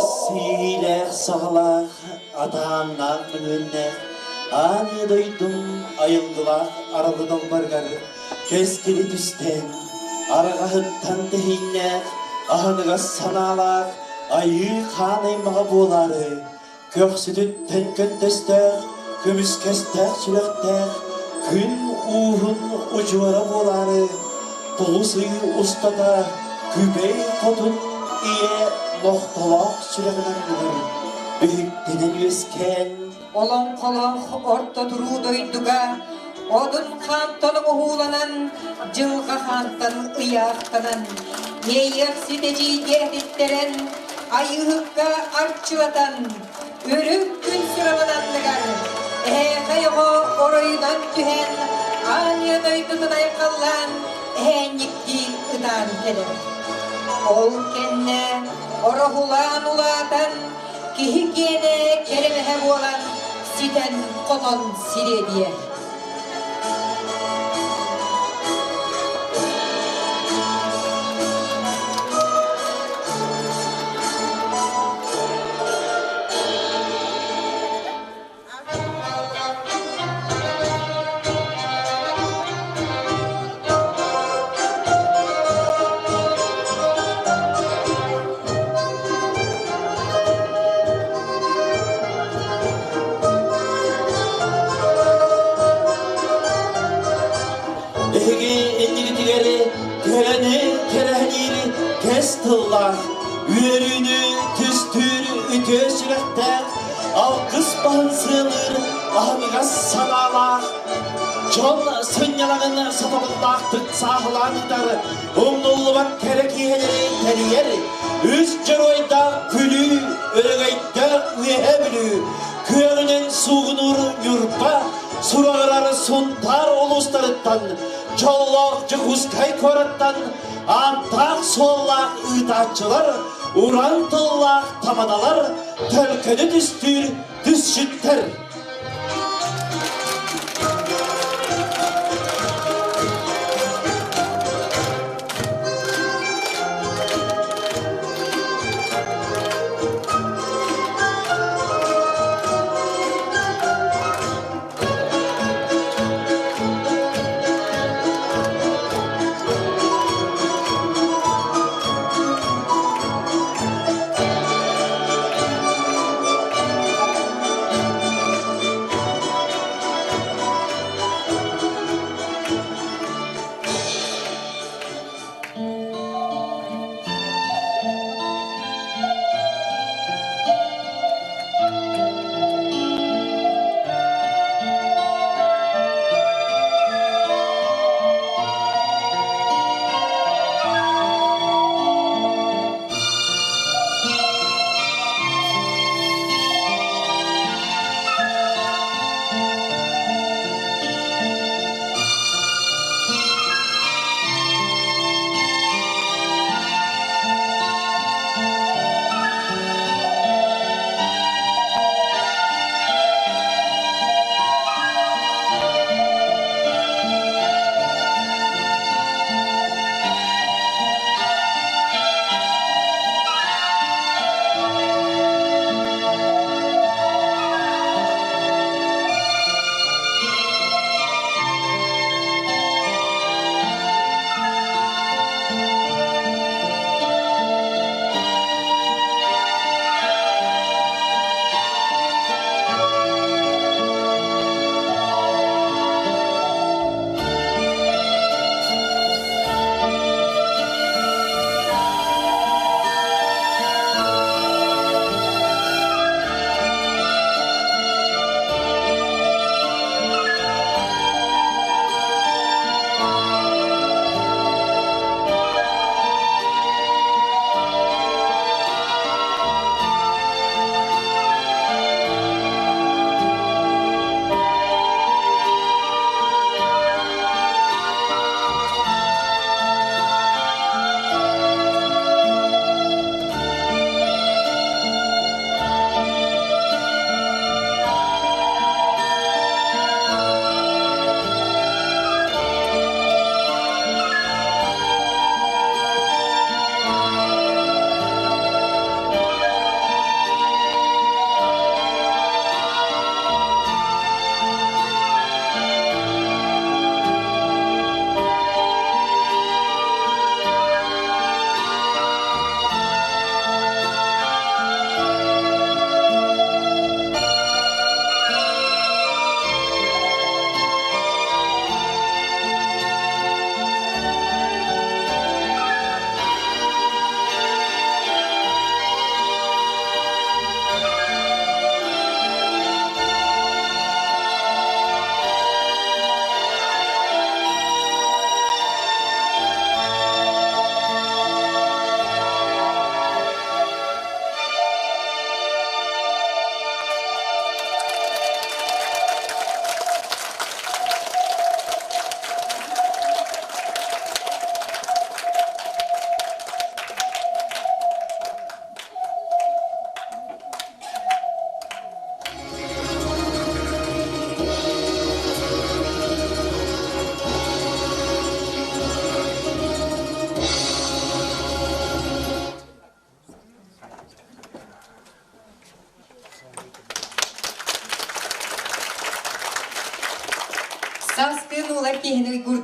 Аҕыс иилээх-саҕалаах, атааннаах мөҥүөннээх, аан ийэ дойдум айылгылаах аралы далбарыгар кэскили түстээн, арҕаһыттан тэһииннээх, аһыныгас санаалаах айыы хаан аймаҕа буолаары, көхсүтүттэн көнтөстөөх, көмүскэстээх сүрэхтээх, күн ууһун удьуора буолаары, 9 ый устата Күбэй хотун ийэ нохтолоох сүрэҕин анныгар биһиктэнэн үөскээн Олоҥхолоох орто туруу дойдуга Одун хаантан оҥоһууланан, дьылҕа хаантан ыйаахтанан, Иэйиэхсит эдьиийгэ этиттэрэн, Айыыһыкка арчылатан, Үрүҥ күн сүрэҕин анныгар Эһээхэй оҕо оройунан түһэн, Аанньа дойдутун айхаллаан, Эһээнньиктии ытаан кэлэр. Ол кэннэ ороһулаан улаатан, киһи киэнэ кэрэмэһэ буолан ситэн-хотон сириэдийэр. Эһиги иннигитигэр кэрэни кэрэһэлиир кэс тыллаах, үөрүүнү түстүүр үтүө сүрэхтээх, алгыс баһын сыалыыр аһыныгас санаалаах, дьон сынньалаҥын сатабыллаахтык сааһылаан ыытар, умнуллубат кэрэ киэһэлэри тэрийэр, үс дьоруойдаах күлүү, өрөгөйдөөх Үөһээ Бүлүү, күөҕүнэн суугунуур Ньурба, сураҕырар Сунтаар улуустарыттан, дьоллоох Дьокуускай куораттан ааттаах-суоллаах ыытааччылар, уран тыллаах тамадалар, төлкөнү түстүүр түсчүттэр.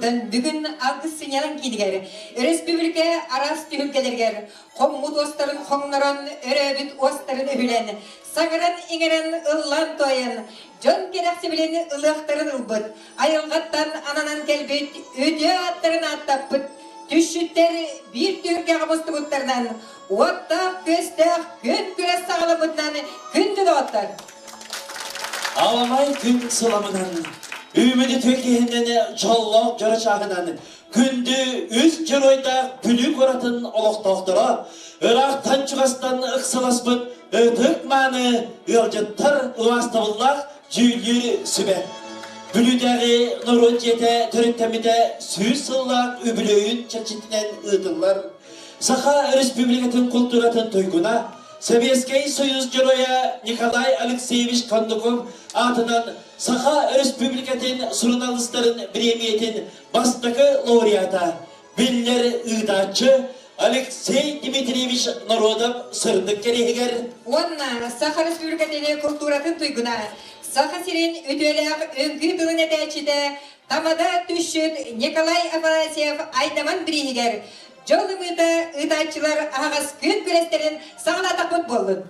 Оттон бүгүн Алгыс сынньалаҥ киинигэр өрөспүүбүлүкэ араас түһүлгэлэригэр хоммут уостарын хоҥнорон, өрөөбүт уостарын өһүлэн, саҥаран-иҥэрэн, ыллаан-туойан, дьон кэрэхсэбилин ылыахтарын ылбыт, айылҕаттан ананан кэлбит үтүө ааттарын ааттаппыт түсчүттэр биир түһүлгэҕэ мустубуттарынан уоттаах-күөстээх күөн күрэс саҕаламмытынан күндү доҕоттор! Аламай күн сыламынан, үүмүт үтүө киһинэн дьоллоох дьоро чааһынан күндү үс дьоруойдаах Бүлүү куоратын олохтоохторо ыраахтан-чугастан ыксаласпыт ытык-мааны ыалдьыттар убаастабыллаах дьүүллүүр сүбэ. Бүлүүтээҕи норуот дьиэтэ төрүттэммитэ 100 сыллаах үбүлүөйүн чэрчитинэн ыытыллар Саха Республикатын култууратын туйгуна, Сэбиэскэй Союз Дьоруойа Николай Алексеевич Кондуков аатынан Саха Республикатын суруналыыстарын бириэмийэтин бастакы лауреата, биллэр ыытааччы Алексей Дмитриевич Народов сырдык кэриэһигэр Уонна Саха Республикатын култууратын туйгуна, Саха сирин үтүөлээх үҥкүү тылын этээччитэ Тамада түсчүт Николай Афанасьев Айдаман бирииһигэр дьол ымыыта ыытааччылар аһаҕас күн күрэстэрин саҕалаатахпыт буоллун.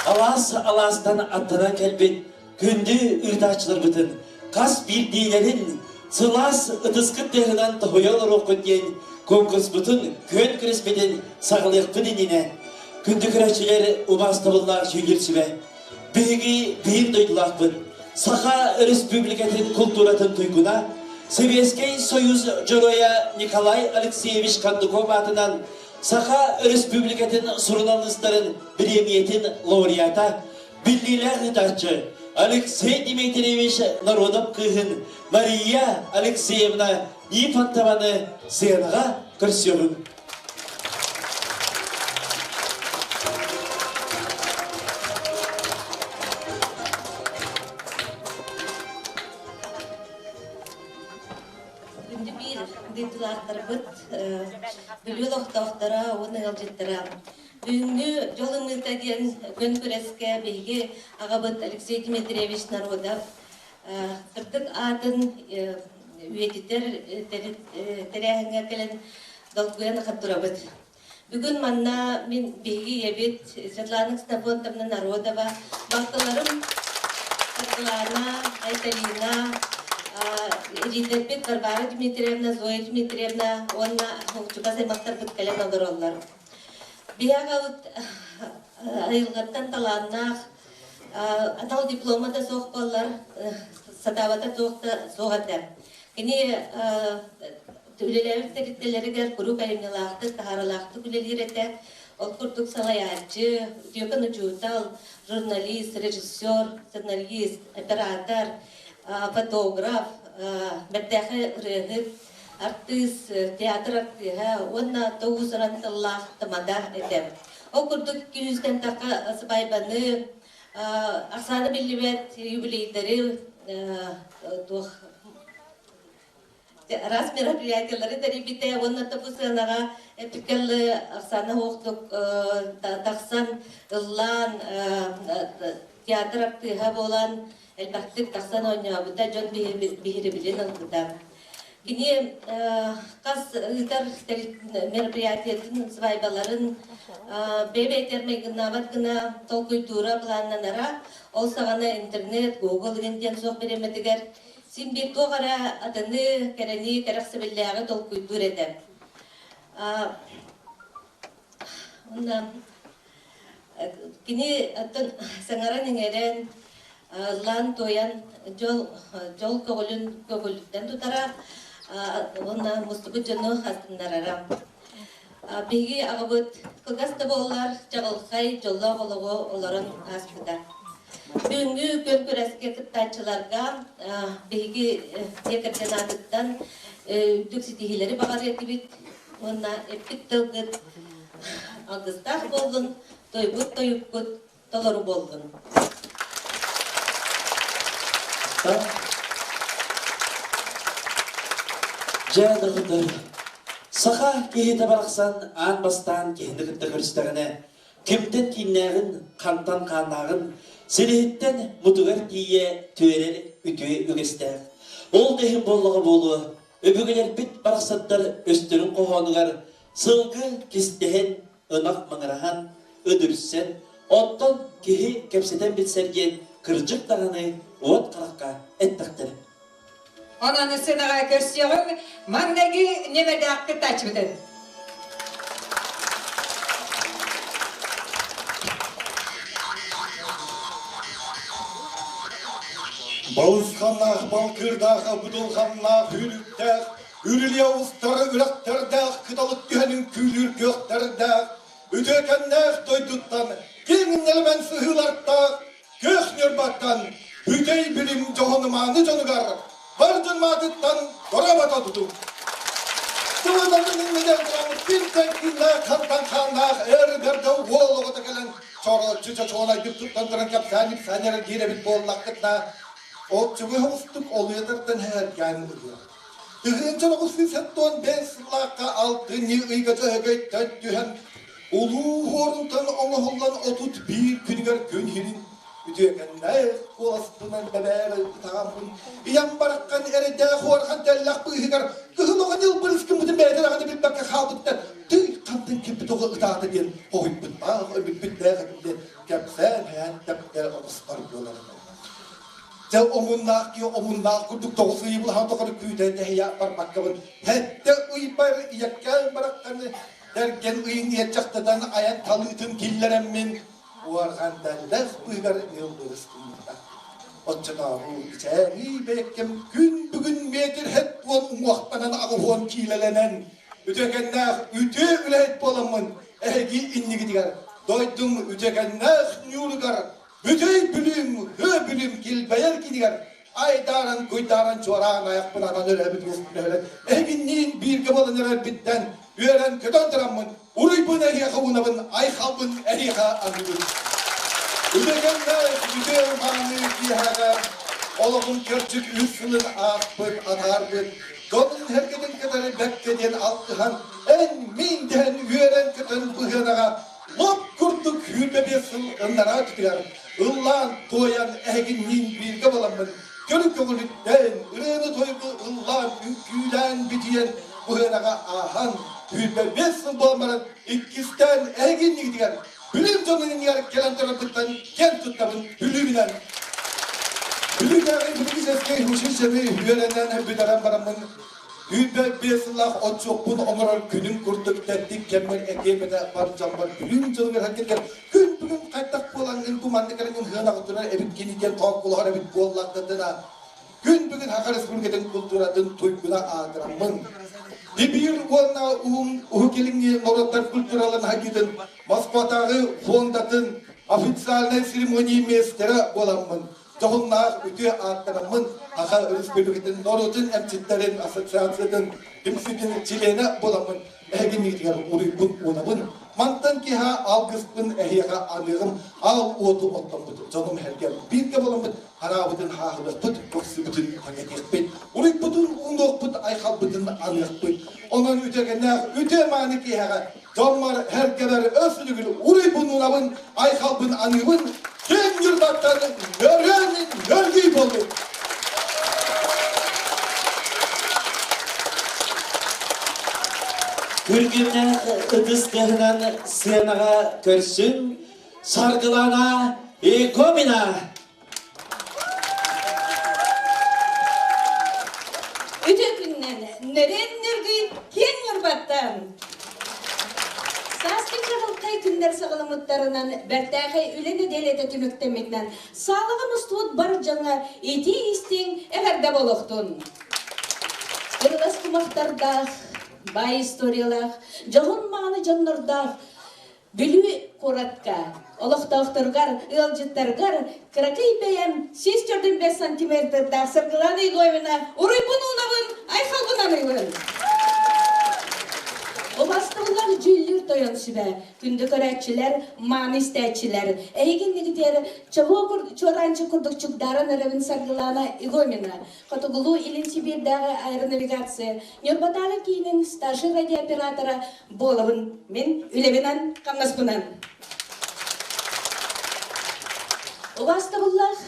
Алаас алаастан аттанан кэлбит күндү ыытааччыларбытын хас биирдиилэрин сылаас ытыскыт тыаһынан тоһуйа олоруоххут диэн конкурспутун күөн күрэспитин саҕалыахпыт иннинэ күндү көрөөччүлэр убаастабыллаах дьүүллүүр сүбэ Биһиги биир дойдулаахпыт, Саха Республикатын култууратын туйгуна, Сэбиэскэй Союз Дьоруойа Николай Алексеевич Кондуков аатынан Саха Республикатын суруналыыстарын бириэмийэтин лауреата, биллиилээх ыытааччы Алексей Дмитриевич Народов кыыһын Мария Алексеевна Нифонтованы сыанаҕа көрсүөҕүҥ. Күндү биир дойдулаахтарбыт, Бүлүү олохтоохторо уонна ыалдьыттара. Бүгүҥҥү дьол ымыыта диэн күөн күрэскэ биһиги аҕабыт Алексей Дмитриевич Народов сырдык аатын үйэтитэр тэрээһиҥҥэ кэлэн долгуйан ахан турабыт. Бүгүн манна мин биһиги ийэбит Светлана Ксенофонтовна Народова, балтыларым Саргылана, Айталина, эдьиийдэрбит Варвара Дмитриевна, Зоя Дмитриевна уонна чугас аймахтарбыт кэлэн олороллор. Биһиги аҕабыт айылҕаттан талааннаах, анал диплома да суох буоллар, сатаабата суох да суох этэ. Кини үлэлээбит тэрилтэлэригэр куруук айымньылаахтык, таһаарыылаахтык үлэлиир этэ. Ол курдук салайааччы, үтүөкэн учуутал, журналист, режиссер, сценарист, оператор, фотограф, бэртээхэй ырыаһыт, артыыс, театр артыыһа уонна тоҕус-уран тыллаах тамада этэ. Ол курдук 200-тэн тахса сыбаайбаны, ахсаана биллибэт юбилейдары туох араас мероприятиялары тэрийбитэ уонна бу сыанаҕа эпикэллы Оксана Хоохтук тахсан ыллаан театр артыыһа буолан элбэхтик тахсан оонньообута дьон биһирэбилин ылбыта. Кини хас ыытар мероприятиятын свадьбаларын бэйэ-бэйэтигэр майгыннаабат гына толкуйдуура, планнанара. Ол саҕана интернет, Google игин диэн суох бириэмэтигэр син биир туох эрэ атыны, кэрэни, кэрэхсэбиллээҕи толкуйдуур этэ. Уонна кини оттон саҥаран-иҥэрэн, ыллаан-туойан дьол, дьол көҕүлүн көҕүлүттэн тутара уонна мустубут дьону астыннарара. Биһиги аҕабыт кылгас да буоллар чаҕылхай дьоллоох олоҕу олорон ааспыта. Бүгүҥҥү күөн күрэскэ кыттааччыларга биһиги дьиэ кэргэн аатыттан үрдүк ситиһиилэри баҕарыа этибит уонна эппит тылгыт алгыстаах буоллун, тойбут тойуккут толору буоллун. Дьэ, доҕоттор, саха киһитэ барахсан аан бастаан киһини кытта көрүстэҕинэ, кимтэн кииннээҕин, хантан хааннааҕын, силиһиттэн мутугар тиийэ түөрэр үтүө үгэстээх. Ол да иһин буоллаҕа буолуо, өбүгэлэрбит барахсаттар өстөрүн хоһоонугар сылгы кистэһэн, ынах маҥыраһан, ыдырсэн, оттон киһи кэпсэтэн билсэр диэн кырдьык даҕаны уот харахха эттэхтэрэ. Онон сыанаҕа көрсүөҕүҥ маҥнайгы нүөмэрдээх кыттааччыбытын. Балысханнаах, балкыырдаах, будулҕаннаах, үүрүктээх, үрүлүйэ устар үрэхтэрдээх, кыталык түһэн үҥкүүлүүр күөхтэрдээх, үтүөкэннээх дойдуттан киэҥ нэлэмэн сыһыылартаах, күөх Ньурбаттан бүтэй билим дьоһунумааны дьонугар бар дьон маатыттан дорообото тутуҥ. Тылынан күннээх хантан хааннаах эр бэрдэ уол оҕото кэлэн чороччу чочуонайдык туттан туран кэпсээн ипсээн эрэлгиир эбит буоллаххытына, оччугуй оҕустук олуйатартан эһэргээн ылыа. 1975 сыллаахха алтынньы ыйга дьөһөгөйтөн түһэн улуу хуорунтан оҥоһуллан 31 күнүгэр күн иһирин үтүөкэннээх куоласпынан бэбээр ытаҕаммын ийэм бараххан эрэйдээх уорхан тэллэх быыһыгар кыһыл оҕо ньылбырыс гыммытын бэйэтэ даҕаны билбэккэ хаалбыттар тый хантан кэлбит оҕо ытаата диэн хоһуйбуттаах өлбүппүттээх этим диэн кэпсээн һээн тэптэр оҕустар буоларым Дьэ омуннаах киһи омуннаах курдук тоҕус ыйы былаһан тухары күүтэн тэһийэ барбаккабын сэттэ ыйбар ийэккээн барахханы тэргэн ыйын иэччэхтэтэн айан талыытын киллэрэммин уорҕан тэллэх быыгар ньылбырыс гыммыта. Оччотооҕу ичээнии бэйэккэм күн бүгүн метр хэт уон уҥуохтанан аҕыһуон киилэлэнэн үтүөкэннээх үтүө үлэһит буоламмын эһиги иннигитигэр дойдум үтүөкэннээх ньууругар бүтэй бүлүүм хөө бүлүүм килбэйэр кинигэр айдааран куйдааран чуораан айахпын атан өрөөбүт үөспүнэһэлэн эһигинниин бииргэ буолан эрэрбиттэн үөрэн көтөн тураммын уруйбун эһиэхэ уунабын айхалбын эһиэхэ аныыбын Үтүөкэннээх үтүө мааны киэһэҕэ олоҕум кэрчик үс сылын ааспыт атаарбыт дьонун сэргэтин кытары бэккэ диэн алтыһан эн мин дэһэн үөрэн-көтөн быһыанаҕа лоп курдук 25 сыл ыннараа өттүгэр ыллаан туойан эһигинниин бииргэ буоламмын көрү көҥүлүттэн ырыаны-тойугу ыллаан үҥкүүлээн бүтүйэн быһыанаҕа ааһан 25 сыл буолан баран иккистээн эһигиннигитигэр Бүлүүм дьонун иннигэр кэлэн турарбыттан киэн туттабын Бүлүүбүнэн. Бүлүүтээҕи политическай училищены үөрэнэн бүтэрэн бараммын 25 сыллаах отчуоппун оҥорор күнүм курдук тэттик кэммэр этиэм этэ бар дьоммор Бүлүүм дьонугар кэлгэр күн бүгүн хайдах буолаҥҥын бу маннык эрэҥин хыанаҕытына эбит кини диэн тооккулаһар эбит буоллаххытына күн бүгүн Саха Республикатын культуратын туйгуна аатыраммын Сибиир уонна Уһук Илиҥҥи норуоттар культураларын хайдыытын Москватааҕы фондатын официальнай церемонии миэстэрэ буоламмын дьоһуннаах үтүө ааттанаммын Саха Республикатын норуотун эмчиттэрин ассоциациятын түмсүүтүн чилиэнэ буоламмын эһигиннигитигэр уруйбун уунабын. Мантан киһа алгыспын эһиэхэ аныаҕым аал уоту оттоммут дьонум сэргэм бииргэ буоламмыт хараабытын хааһылыахпыт, көхсүбүтүн хаҥатыахпыт, уруйбутун уунуохпут, айхалбытын аныахпыт. Онон үтүөкэннээх үтүө мааны киэһэҕэ дьоммор сэргэбэр өс үлүгүр уруйбун уунабын, айхалбын аныыбын, күн Ньурбаттан нөрүөн нөргүй буоллун! Күргүмнээх ытыс тыаһынан сценаҕа көрсүн Саргылана Егомина! Үтүө күннэн нөрүөн нөргүй киэҥ Ньурбаттан! Сааскы чаҕылхай күннэр саҕаламмыттарынан бэртээхэй үлэ нэдиэлэтэ түмүктэммитинэн саалаҕа мустубут бар дьоҥҥо итии-истиҥ эҕэрдэ буолуохтун! Ырылас кумахтардаах, баай историялаах, дьоһун-мааны дьоннордоох Бүлүү куоратка олохтоохторугар, ыалдьыттарыгар кыракый бэйэм 145 сантиметрдаах Саргылана Егоровна уруйбун уунабын, айхалбын аныыбын. Убастабыллар дьүүллүүр тойон сүбэ, күндү көрөөччүлэр, мааны истээччилэр, эһигиннигитиэр чобуо чуораанчык курдук чугдааран эрэбин Саргылана Егомина, Хотугулуу-Илин Сибиирдээҕи аэронавигация Ньурбатааҕы киинин старшай радиооператора буолабын мин үлэбинэн хамнаспынан. Убаастабыллаах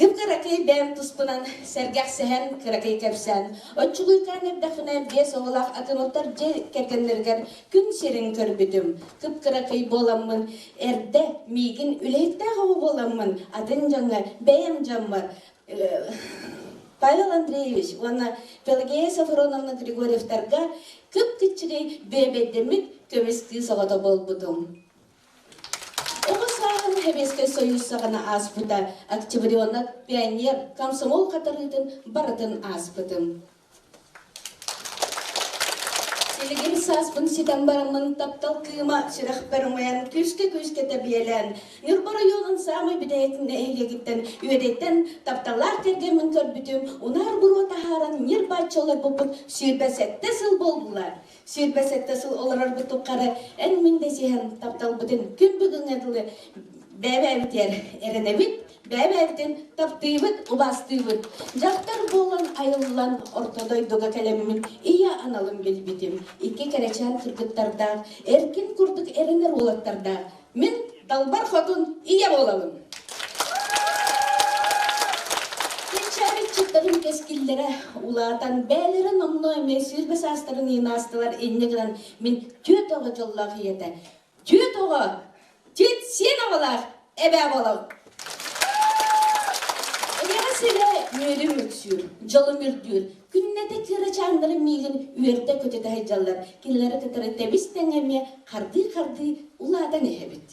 Кып-кыракый бэйэм туспунан сэргэхсэһэн, кыракый кэпсээн, оччугуйкаан эрдэхпинэ биэс оҕолоох Акимовтар дьиэ кэргэннэригэр күн сирин көрбүтүм. Кып-кыракый буоламмын, эрдэ миигин үлэһиттээх оҕо буоламмын, атын дьоҥҥо бэйэм дьоммор Павел Андреевич уонна Пелагея Софроновна Григорьевтарга кып-кыччыгый бүөбэйдэммит көмүс кыыс оҕото буолбутум. Оҕо сааһым Сэбиэскэй Союз саҕана ааспыта, октябренок, пионер, комсомол хатарыытын барытын ааспытым. Силигин сааспын ситэн бараммын таптал кыыма сүрэхпэр умайан күүскэ-күүскэ тэбиэлээн, Ньурба оройуонун саамай бүтэһик нэһилиэгиттэн Үөдэйтэн тапталлаах кэргэммин көрбүтүм, унаар буруо таһааран ньир-бааччы олорбуппут 27 сыл буоллулар. 27 сыл олорорбут тухары эн-мин дэсиһэн тапталбытын күн бүгүҥҥэ дылы бэйэ-бэйэбитигэр эрэнэбит, бэйэ-бэйэбитин таптыыбыт, убаастыыбыт. Дьахтар буолан айыллан орто дойдуга кэлэммин ийэ аналын билбитим. Икки кэрэчээн кыргыттардаах, эркин курдук эрэнэр уолаттардаах. Мин Далбар Хотун ийэ буолабын. Кэнчээри кэскиллэрэ улаатан, бэйэлэрин номнуо эмиэ 20 саастарын иһин аастылар инньэ гынан мин түөрт оҕо дьоллоох ийэтэ, түөрт оҕо, түөрт сиэн оҕолоох эбээ буолабын. Эйэҕэс эрэ үөрүм үксүүр, дьолум үрдүүр. Күннэтэ кырачааннарым миигин үөрдэ-көтүтэ сылдьаллар. Кинилэри кытары тэбис-тэҥ эмиэ хардыы-хардыы улаатан иһэбит.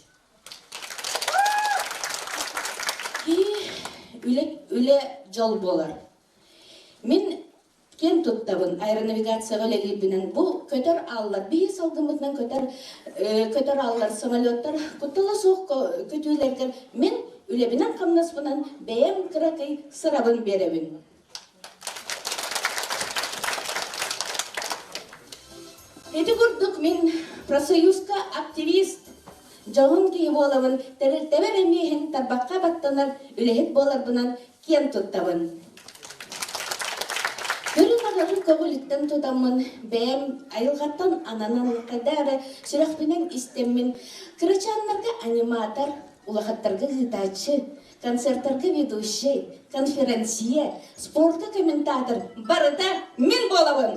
Киһи үлэ, үлэ дьол буолар. Мин киэн туттабын аэронавигацияҕа үлэлиирбинэн. Бу көтөр ааллар, биһи салгыммытынан көтөр, көтөр ааллар, самолеттар куттала суох көтүүлэргэр мин үлэбинэн-хамнаспынан бэйэм кыракый сырабын биэрэбин. Ити курдук мин профсоюзка активист, дьоһун киһи буолабын, тэрилтэбэр эмиэ иһин тарбахха баттанар үлэһит буоларбынан киэн туттабын. Көрүн аҕабын көҕүлүттэн тутаммын, бэйэм айылҕаттан ананан хайда эрэ сүрэхпинэн истэммин, кырачааннарга аниматор, улахаттарга ыытааччы, концертарга ведущий, конференция, спортка комментатор барыта мин буолабын.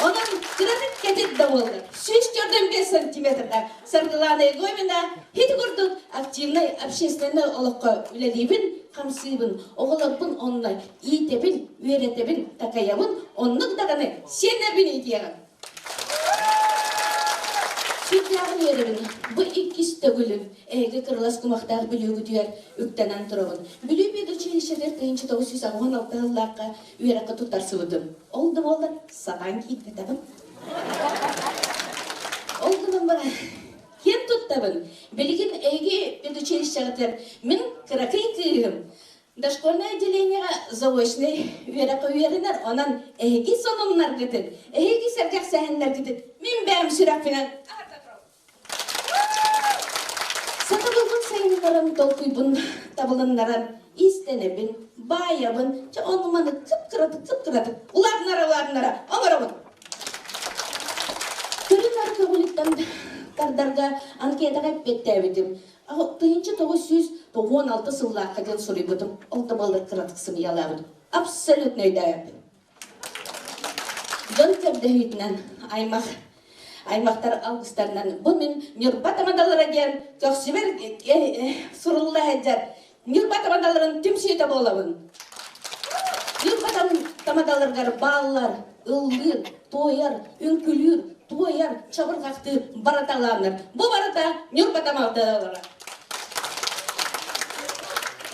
Онон кыратык кэтит да буоллар, 145 сантиметрда Саргылана Егомина ити курдук активнай общественнай олоххо үлэлиибин, хамсыыбын, оҕолорбун онно иитэбин, үөрэтэбин, такайабын, оннук даҕаны сиэннэрбин иитиэҕим. Сүрдээҕин үөрэбин. Бу иккис төгүлүн эһиги кырылас кумахтаах Бүлүүгүтүгэр үктэнэн турабын. Бүлүү педучилищетыгар 1986 сыллаахха үөрэххэ туттарсыбытым. Ол да буоллар сатаан киирбэтэҕим. Ол гынан баран киэн туттабын. Билигин эһиги педучилищеҕытыгар мин кыракый кыыһым Дошкольнай отделениеҕа заочнай үөрэххэ үөрэнэр, онон эһиги сонуннаргытын, эһиги сэргэх сэһэннэргитин мин бэйэм сүрэхпинэн аһарда турабын. Сатабылбын сайыннаран, толкуйбун табылыннаран, иистэнэбин, баайабын, чэ ону-маны кып-кыратык, кып-кыратык улаатынара-улаатынара оҥоробун. Көрүн-ар көҕүлүттэн тардарга анкетаҕа эппиэттээбитим. 1996 сыллаахха диэн суруйбутум. Ол да буоллар кыратык сымыйалаабытым. Абсолютно өйдөөбөппүн. Дьон көрдөһүүтүнэн аймах аймахтар алгыстарынан бу мин Ньурба тамадалара диэн көхсүбэр сурулла сылдьар Ньурба тамадаларын түмсүүтэ буолабын. Ньурба тамадаларыгар бааллар, ыллыыр, туойар, үҥкүлүүр, туойар, чабырҕахтыыр бараталааннар. Бу барыта Ньурба тамадалара.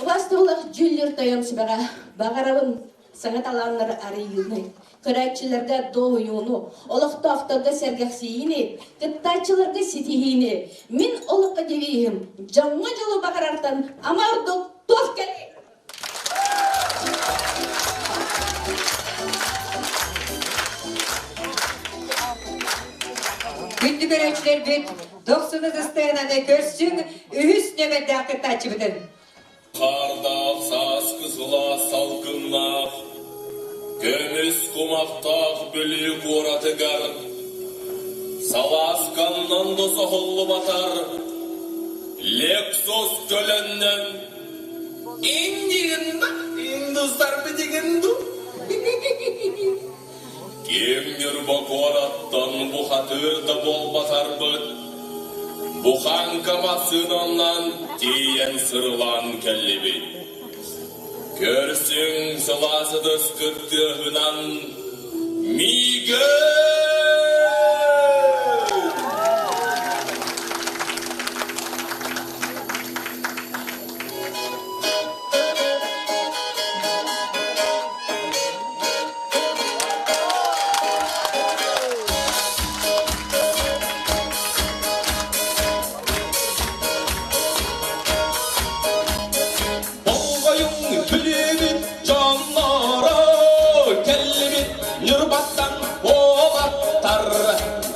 Убаастабыллаах дьүүллүүр тойон сүбэҕэ баҕарабын саҥа талааннары арыйыыны, көрөөччүлэргэ дуоһуйууну, олохтоохторго сэргэхсийиини, кыттааччыларга ситиһиини. Мин олоххо девиһим дьоҥҥо дьолу баҕарартан ама ордук туох кэлиэй? Күндү көрөөччүлэрбит, дохсун ытыстыананы көрсүҥ үһүс нүөмэрдээх кыттааччыбытын. Хаардаах сааскы сылаас салгыннаах, көмүс кумахтаах Бүлүү куоратыгар салаасканнан да соһуллубатар Лексус көлөннөн. Индигин да, индустар битигин ду. Ким Ньурба куораттан бухатыыр да буолбатарбыт, бухааҥка массыынанан тиийэн сырылаан кэллибит. Көрсүҥ сылаас ытыскыт тыаһынан миигин! Болҕойуҥ күлүүбүт дьонноро кэллибит Ньурбаттан уолаттар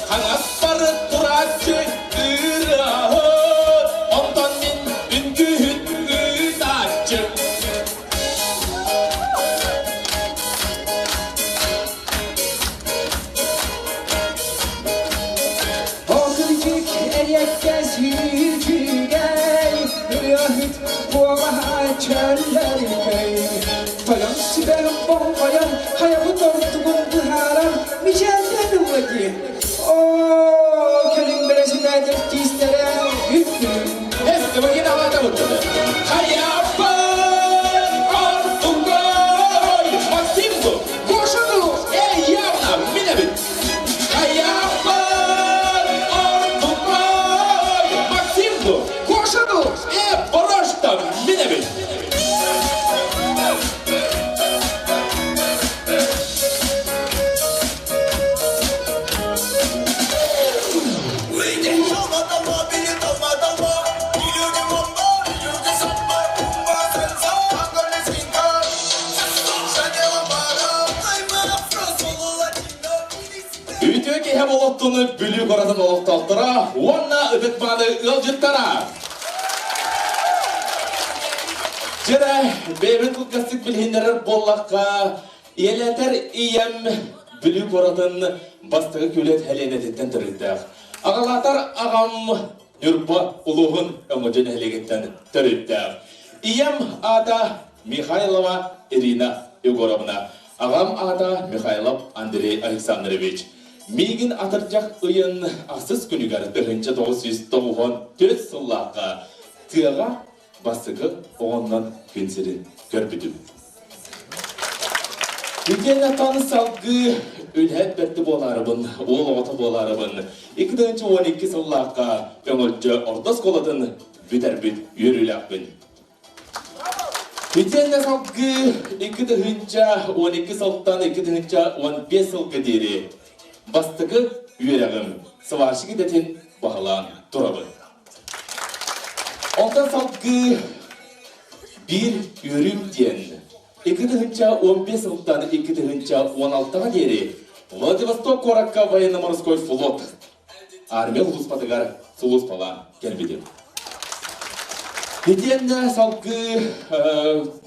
хаҥаспар турааччы ырыаһыт онтон мин үҥкүүһүт ыытааччы Окүлдьүк эриэккэс үчүгэй, ырыаһыт куолаһа чөллөркөй. Тойон сүбэ болҕойон, хайабыт ордугун быһааран, мичээрдээн ылла дии. Оо, кэлин бэрэсидээтэл тиистэрэ үп-күлүм. Хайааппын ортугой Максимку Гошану эй явно мин эбит Хайааппын ортугой Максимку Гошану э Борошта мин эбит Үтүө киһи болоттуну Бүлүү куоратын олохтоохторо уонна ытык-мааны ыалдьыттара! Дьэрэ, бэйэбин кылгастык билиһиннэрэр буоллахха, Ийэлээтэр ийэм Бүлүү куоратын бастакы күлэт Һэлиэнэтиттэн төрүттээх. Аҕалаатар аҕам Ньурба улууһун Өҥөдьө нэһилиэгиттэн төрүттээх. Ийэм аата Михайлова Ирина Егоровна. Аҕам аата Михайлов Андрей Александрович. Миигин атырдьах ыйын ахсыс күнүгэр 1994 сыллаахха тыаҕа бастакы оҕоннон күн сирин көрбүтүм. Итиэннэ салгыы үлэһит бэрти буолаарыбын, уол оҕото буолаарыбын, 2012 сыллаахха Көҥөлдьө орто оскуолатын бүтэрбит үөрүүлээхпин. Итиэннэ салгыы 2012 сылтан 2015 сылга диэри бастакы үөрэҕим сварщик идэтин баһылаан турабын. Онтон салгыы биир үөрүүм диэн 2015 сылтан 2016-га диэри Владивосток куоракка военно-морской флот армия сулууспатыгар сулууспалаан кэлбитим. Итиэннэ салгыы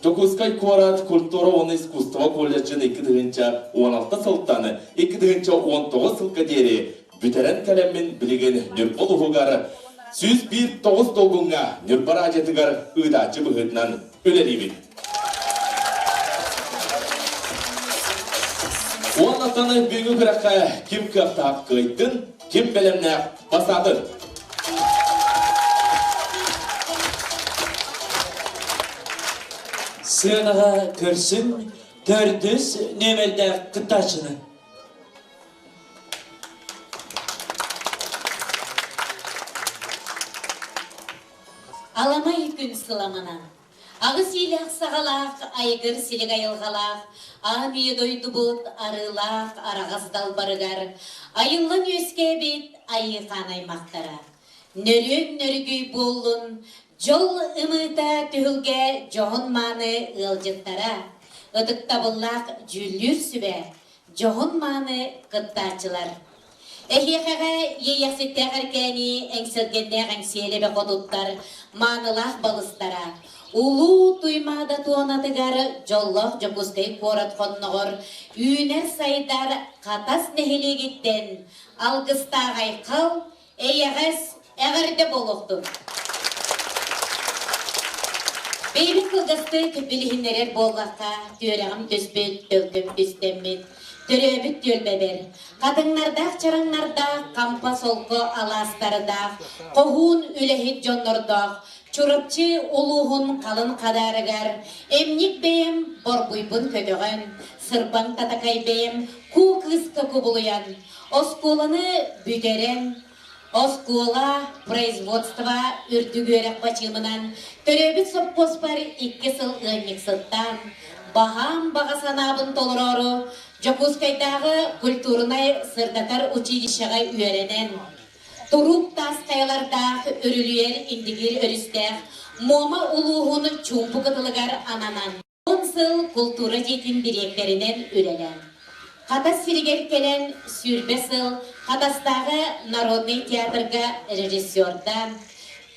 Дьокуускай куорат культура уонна искусство колледжын 2016 сылтан 2019 сылга диэри бүтэрэн кэлэммин билигин Ньурба улууһугар 101 долгуҥҥа Ньурба радиотыгар ыытааччы быһыытынан үлэлиибин. Уоннаттан бүгүҥҥү күрэххэ ким кыахтаах кыайдын, ким бэлэмнээх бастаатын. Сыанаҕа көрсүн төрдүс нүөмэрдээх кыттааччыны. Аламай күн сыламынан, аҕыс иилээх саҕалаах, айгыр силик айылҕалаах, аан үйэ дойдубут арыылаах араҕас далбарыгар айыллан үөскээбит айыыхаан аймахтара. Нөрүөн нөргүй буоллун, дьол ымыыта түһүлгэ дьоһун-мааны ыалдьыттара, ытыктабыллаах дьүүллүүр сүбэ, дьоһун-мааны кыттааччылар. Эһиэхэҕэ Иэйэхситтээх Эркээни эҥсэлгэннээх Эҥсиэлэбэ хотуттар маанылаах балыстара, Улуу Туймаада туонатыгар дьоллоох Дьокуускай куорат хонноҕор үүнэр-сайдар Хатас нэһилиэгиттэн алгыстаах айхал, эйэҕэс эҕэрдэ буолуохтун! Бэйэбин кылгастык билиһиннэрэр буоллахха, түөрэҕим түспүт, төлкөм түстэммит, төрөөбүт түөлбэбэр, хатыҥнардаах чараҥнардаах, хампа солко алаастардаах, хоһуун үлэһит дьоннордоох, Чурапчы улууһун халын хадаарыгар эмньик бэйэм борбуйбун көтөҕөн, сырбаҥ татакай бэйэм куу кыыска кубулуйан, оскуоланы бүтэрэн, Оскуола, производство үрдүк үөрэх бачыымынан төрөөбүт сопхуоспар икки сыл ыанньыксыттаан, баһаам баҕа санаабын толороору Дьокуускайдааҕы культурнай сырдатар училищеҕа үөрэнэн, туруук таас хайалардаах Үрүлүйэр Индигир өрүстээх Муома улууһун Чуумпу кытылыгар ананан, Он сыл култуура дьиэтин дириэктэринэн үлэлээн, Хатас сиригэр кэлэн 20 сыл Хатастааҕы народнай театрга режиссердаан,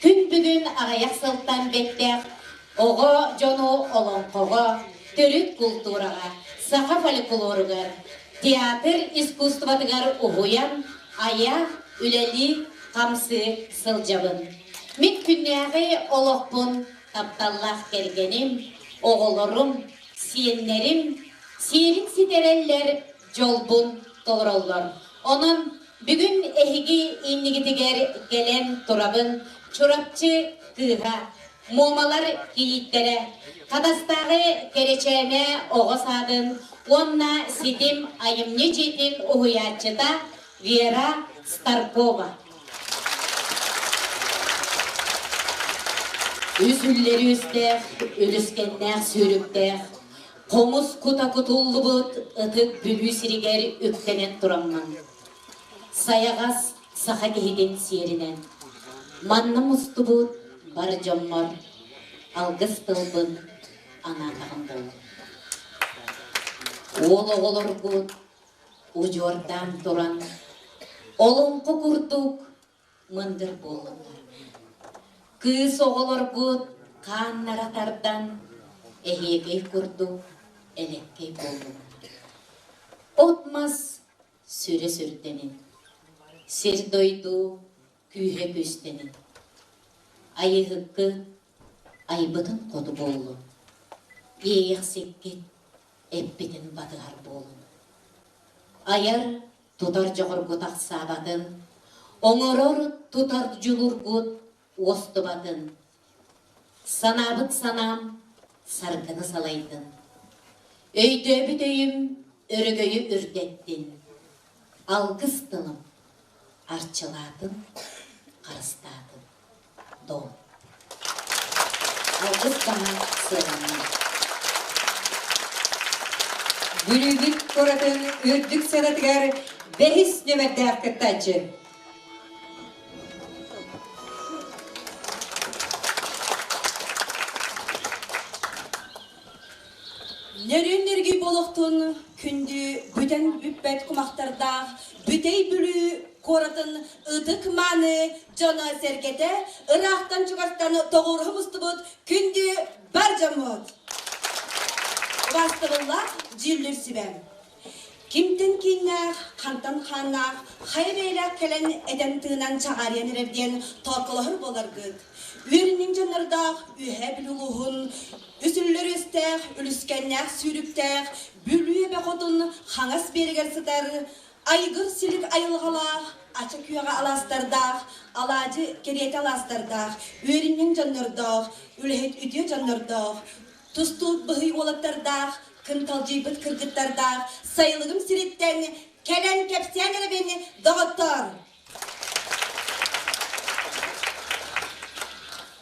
күн бүгүн аҕыйах сылтан бэттэх оҕо дьону олоҥхоҕо, төрүт култуураҕа, саха фольклоругар, театр искусствотыгар уһуйан, айа, үлэлии, хамсыы сылдьабын. Мин күннээҕи олохпун тапталлаах кэргэним, оҕолорум, сиэннэрим сиэрин ситэрэллэр, дьолбун толороллор. Онон бүгүн эһиги иннигитигэр кэлэн турабын Чурапчы кыыһа, Муомалар кийииттэрэ, Хатастааҕы Кэрэчээнэ оҕо саадын уонна Ситим айымньы дьиэтин уһуйааччыта Вера Старкова. Үс үллэри үстээх, үлүскэннээх сүүрүктээх, хомус кута кутуллубут ытык Бүлүү сиригэр үктэнэн тураммын, сайаҕас саха киһитин сиэринэн, манна мустубут бар дьоммор алгыс тылбын анаатаҕым буолуо. Уол оҕолоргут удьуордаан туран, олоҥхо курдук мындыр буоллуннар. Кыыс оҕолоргут хааннара тардан, эһиэкэй курдук элэккэй буоллуннар. От-мас сүрэ сүрдэнин, сир-дойду күүһэ күүстэнин. Айыһыккы айбытын хоту буоллун, иэйэхсиккит эппитин батыһар буолун. Айар тутар дьоҕургут ахсаабатын, оҥорор тутар дьулургут уостубатын. Санаабыт санаам саргыны салайдын. Өйдөөбүт өйүм өрөгөйү үрдэттин. Алгыс тылым арчылаатын, харыстаатын. Дом. Алгыс баһа сыаланна. Бүлүүбүт куоратын үрдүк сыанатыгар бэһис нүөмэрдээх кыттааччы. Нөрүн нөргүй болохтун күндү бүтэн бүппэт кумахтардаах Бүтэй Бүлүү куоратын ытык-мааны дьоно-сэргэтэ ыраахтан-чугастан тоҕуоруһа мустубут күндү бар дьоммут! Убаастабыллаах дьүүллүүр сүбэ! Кимтэн кииннээх, хантан хааннаах, хайа бэйэлээх кэлэн этэн-тыынан чаҕаарыйан эрэр диэн тоокколоһор буоларгыт. Үөрүнньэҥ дьоннордоох Үөһээ Бүлүү улууһун үс үллэр үөстээх, үлүскэннээх сүүрүктээх Бүлүү эбэ хотун хаҥас биэригэр сытар айгыр-силик айылҕалаах, ача күөҕэ алаастардаах, алаадьы кэриэтэ алаастардаах, үөрүнньэҥ дьоннордоох, үлэһит үтүө дьоннордоох, тустуук быһый уолаттардаах, кынталдьыйбыт кыргыттардаах сайылыгым сириттэн кэлэн кэпсээн эрэбин, доҕоттоор!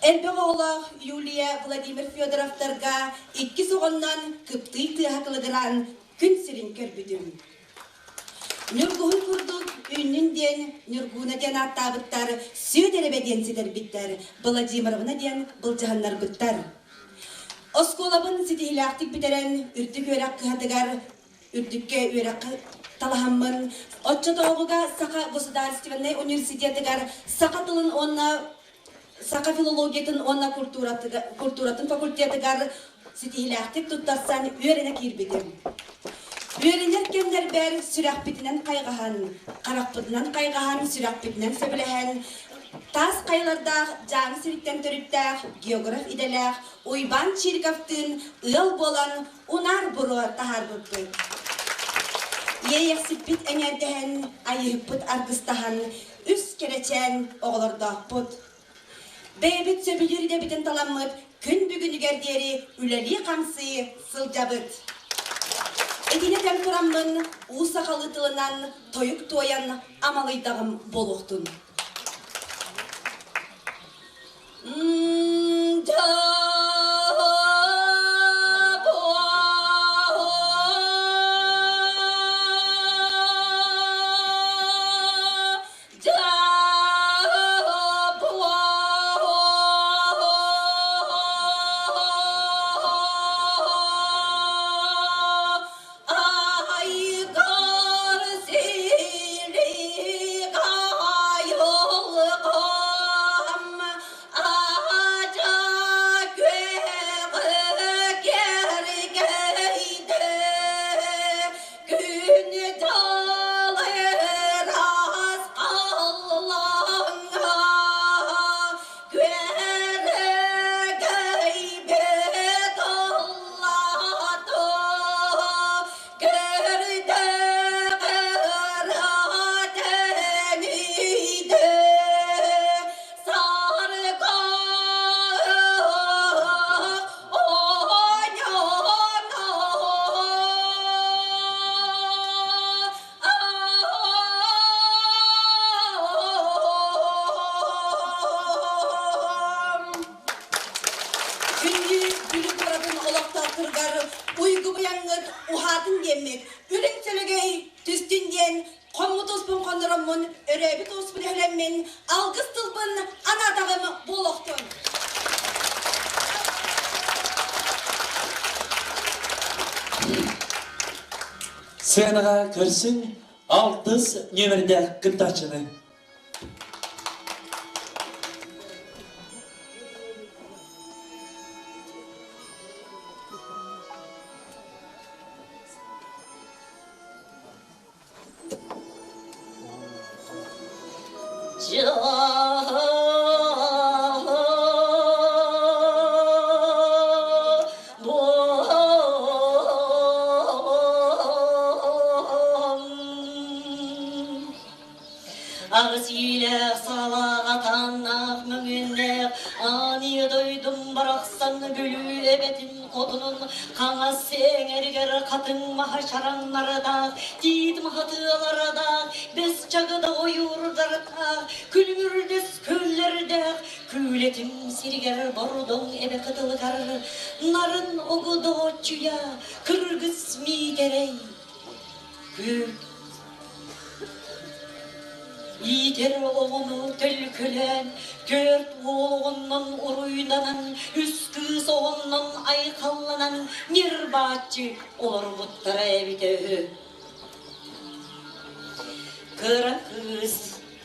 Элбэх оҕолоох Юлия Владимир Федоровтарга иккис оҕоннон кыптыый тыаһа кылыгыраан күн сирин көрбүтүм. Ньургуһун курдук үүннүн диэн Ньургууна диэн ааттаабыттар, Сүөдэрэбэ диэн ситэрбиттэр, Владимировна диэн былдьаһыннарбыттар. Оскуолабын ситиһиилээхтик бүтэрэн, үрдүк үөрэх кыһатыгар үрдүккэ үөрэххэ талаһаммын, оччотооҕуга Саха государственнай университетыгар саха тылын уонна саха филологиятын уонна культуратын факультетыгар ситиһиилээхтик туттарсан үөрэнэ киирбитим. Үөрэнэр кэмнэрбэр сүрэхпитинэн хайҕаһан, харахпытынан хайҕаһан, сүрэхпитинэн сөбүлэһэн, Таас хайалардаах Дьааҥы сириттэн төрүттээх географ идэлээх Уйбаан Чириковтыын ыал буолан унаар буруо таһаарбыппыт. Иэйэхсиппит эҥээрдэһэн, айыһыппыт аргыстаһан, үс кэрэчээн оҕолордоохпут. Бэйэбит сөбүлүүр идэбитин таламмыт күн бүгүнүгэр диэри үлэлии-хамсыы сылдьабыт. Итини кэм тураммын уу сахалыы тылынан тойук туойан амалыйдаҕым буолуохтун. Күндү Бүлүү куоратын олохтоохторугар уйгу быйаҥҥыт уһаатын диэммит, үрүҥ сөлөгөй түстүн диэн хоммут успун хоннороммун, өрөөбүт ууспун өһүлэммин, алгыс тылбын анаатаҕым буолуохтун. Сценаҕа көрсүн алтыс нүөмэрдээх кыттааччыны. Аҕыс иилээх саалаах атааннаах мөҥүөннээх аан ийэ дойдум барахсан Бүлүү эбэтин хотунун хаҥас эҥэригэр хатыҥ маһа чараҥнардаах, тиит маһа тыалардаах, бэс чагда ойуурдардаах, күлүмүрдэс күллэрдээх, күүлэтим сиригэр бордоҥ эбэ кытылыгар нарын огудооччуйа кыргыс миитэрэй күл Иитэр оҕону төлкөлөөн, түөрт уол оҕоннон уруйданан, үс кыыс оҕоннон айхалланан ньир-бааччы олорбуттара эбитэ үһү. Кыра кыыс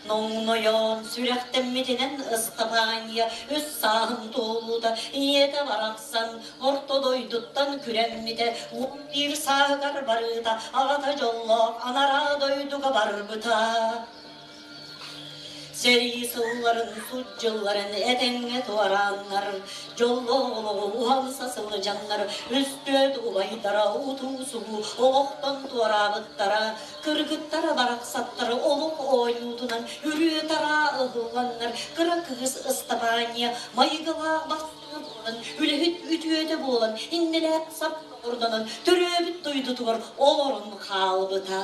Ноҥнойон сүрэхтэммитинэн Ыстапаанньа үс сааһын туолуута ийэтэ барахсан орто дойдуттан күрэммитэ 11 сааһыгар барыыта аҕата дьоллоох анараа дойдуга барбыта. Сэрии сылларын, сут дьылларын этэҥҥэ туорааннар, дьоллоох олоҕу уһанса сылдьаннар, үстүөт убайдара утуу-субуу олохтон туораабыттара, кыргыттара барахсаттары олох оонньуутунан үрүө-тараа ыһылланнар, кыра кыыс Ыстапаанньа майгылаах бастыҥа буолан, үлэһит үтүөтэ буолан, иннилээх сап ордонон, төрөөбүт дойдутугар олорон хаалбыта.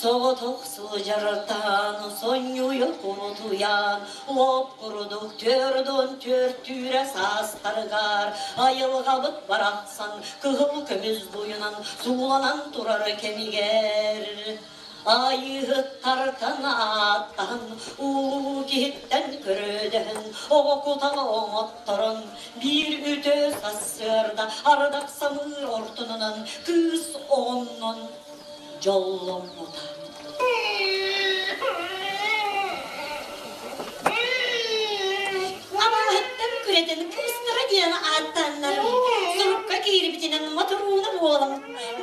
Соҕотох сылдьартан сонньуйа курутуйан, лоп курдук төрдөн төртүүрэ саастарыгар айылҕабыт барахсан кыһыл көмүс дуйунан сууланан турар кэмигэр Айыыһыттартан ааттаһан, улуу киһиттэн көрдөһөн, оҕо кутан оҥотторон, биир үтүө сарсыарда ардах самыыр ортонунан кыыс оҕоннон дьолломмута. Абааһыттан күрэтэн кыыстара диэн ааттааннар, сурукка киирбитинэн мотурууна буолан,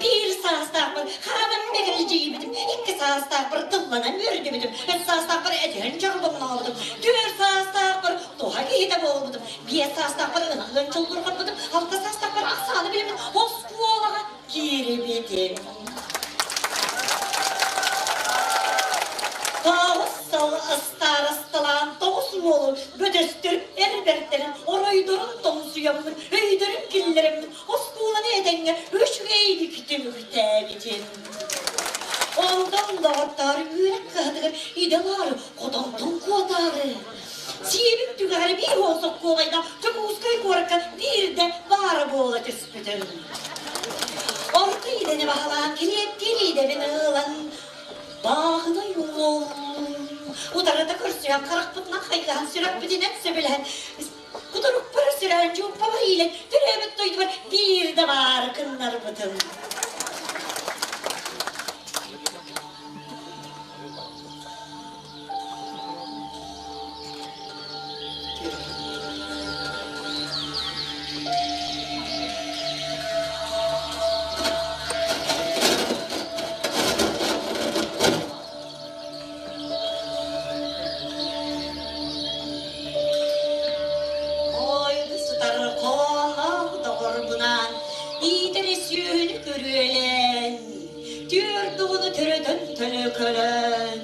биир саастаахпын хаанам бэгэлдьийбитим, икки саас. саастаахпар тылланан үөрдүбүтүм, үс саастаахпар этиһэн дьорбоҥнообутум, түөрт саастаахпар туһа киһитэ буолбутум, биэс саастаахпар ынах чоллурҕаппытым, алта саастаахпар ахсааны билэммин оскуолаҕа киирибитим. Тоҕус сыл ыстаарасталаан тоҕус уолу бөтөстөр эр бэртэрин оройдорун тоҥсуйаммын, өйдөрүн киллэрэммин оскуоланы этэҥҥэ үчүгэйдик түмүктээбитим. Онтон доҕоттоор үөрэх кыһатыгар идэ ылаары хотонтон куотаары. Сиэбим түгэҕэр биир уол соккуобайга Дьокуускай куоракка биирдэ баара буола түспүтүм. Орто идэни баһылаан килиэптиир идэбин ылан бааһынай уол утарыта көрсүһэн харахпытынан хайгаһан сүрэхпитинэн сөбүлэһэн кутурукпар сүрээн чуумпабар иилэн төрөөбүт дойдубар биирдэ баары кыннарбытым. Ойду сытар хоолоох доҕорбунаан иитэр сүөһүнү көрүөлээн, түөрт оҕону төрөтөн төлөкөлөөн,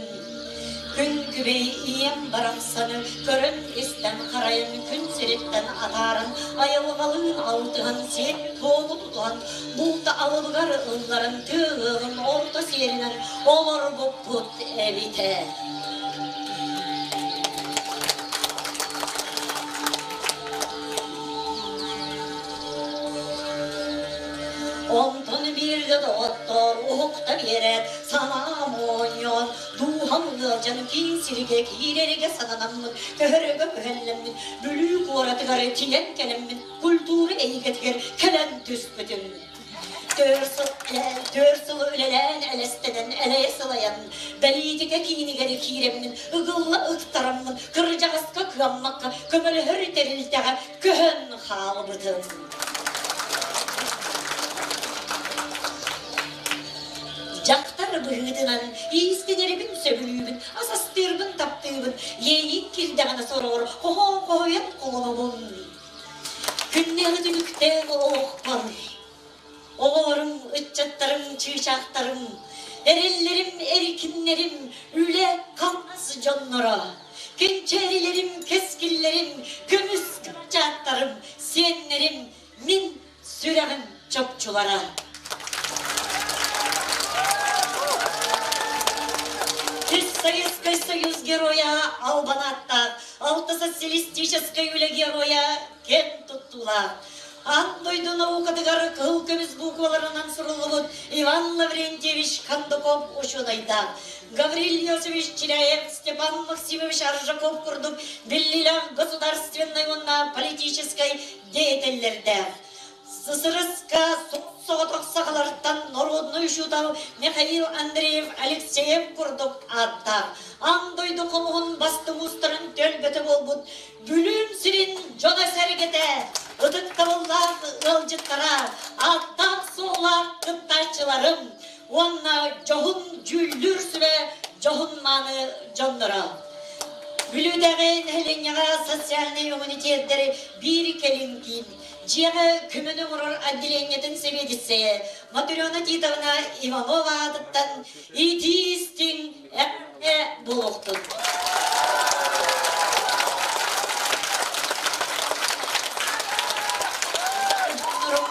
күн күбэй ийэм барахсаны көрөн-истэн харайан күн сириттэн атааран айылҕалыын алтыһан сиэр-туому тутуһан булта алыбыгар ылларан тыа ыалын орто сиэринэн олорбуппут эбитэ. Онтон бииргэ доҕоттоор уһукта биэрээт, санаам оонньоон, дууһам ыалдьан киин сиргэ киирэргэ сананаммын, көһөргө күһэллэммин, Бүлүү куоратыгар тиийэн кэлэммин, культура эйгэтигэр кэлэн түспүтүм. Төр сыл үлэлээн элэстэнэн, элэйэ сылайан, бэлиитикэ киинигэр киирэммин, ыгылла ыктараммын, кырдьаҕаска кыаммакка көмөлөһөр тэрилтэҕэ көһөн хаалбытым. Дьахтар быһыытынан иистэнэрбин сөбүлүүбүн, ас астыырбын таптыыбын, иэйиим киирдэҕинэ сороҕор хоһоон хоһуйан холонобун. Күннээҕи түбүктээх олохпор оҕолорум, ыччаттарым, чыычаахтарым, эрэллэрим, эркиннэрим, үлэ-хамнас дьонноро, кэнчээрилэрим, кэскиллэрим, көмүс кырачааттарым, сиэннэрим, мин сүрэҕим чопчулара. Советский Союз героя албан ааттаах, алта социалистическай үлэ героя кэн туттуулаах. Аан дойду наукатыгар кыһыл көмүс букваларынан суруллубут Иван Лаврентьевич Кондаков учуонайдаах, Гаврил Иосифович Чиряев, Степан Максимович Аржаков курдук биллиилээх государственнай уонна политическай деятеллэрдээх. СССР-ка соҕотох сахалартан народный учуутал Михаил Андреев Алексеев курдук ааттаах, аан дойду хомуһун бастыҥ уустарын төлбөтө буолбут Бүлүүм сирин дьоно-сэргэтэ, ытыктабыллаах ыалдьыттара, ааттаах-суоллаах кыттааччыларым уонна дьоһун дьүүллүүр сүбэ дьоһун-мааны дьонноро. Бүлүүдэҕи нэһилиэнньэҕэ социальнай иммунитеттэри биир кэлим киин дьиэҕэ көмөнү оҥорор отделениетын сэбиэдиссэйэ Матрена Титовна Иванова аатыттан итии-истиҥ эҕэрдэ буолуохтун.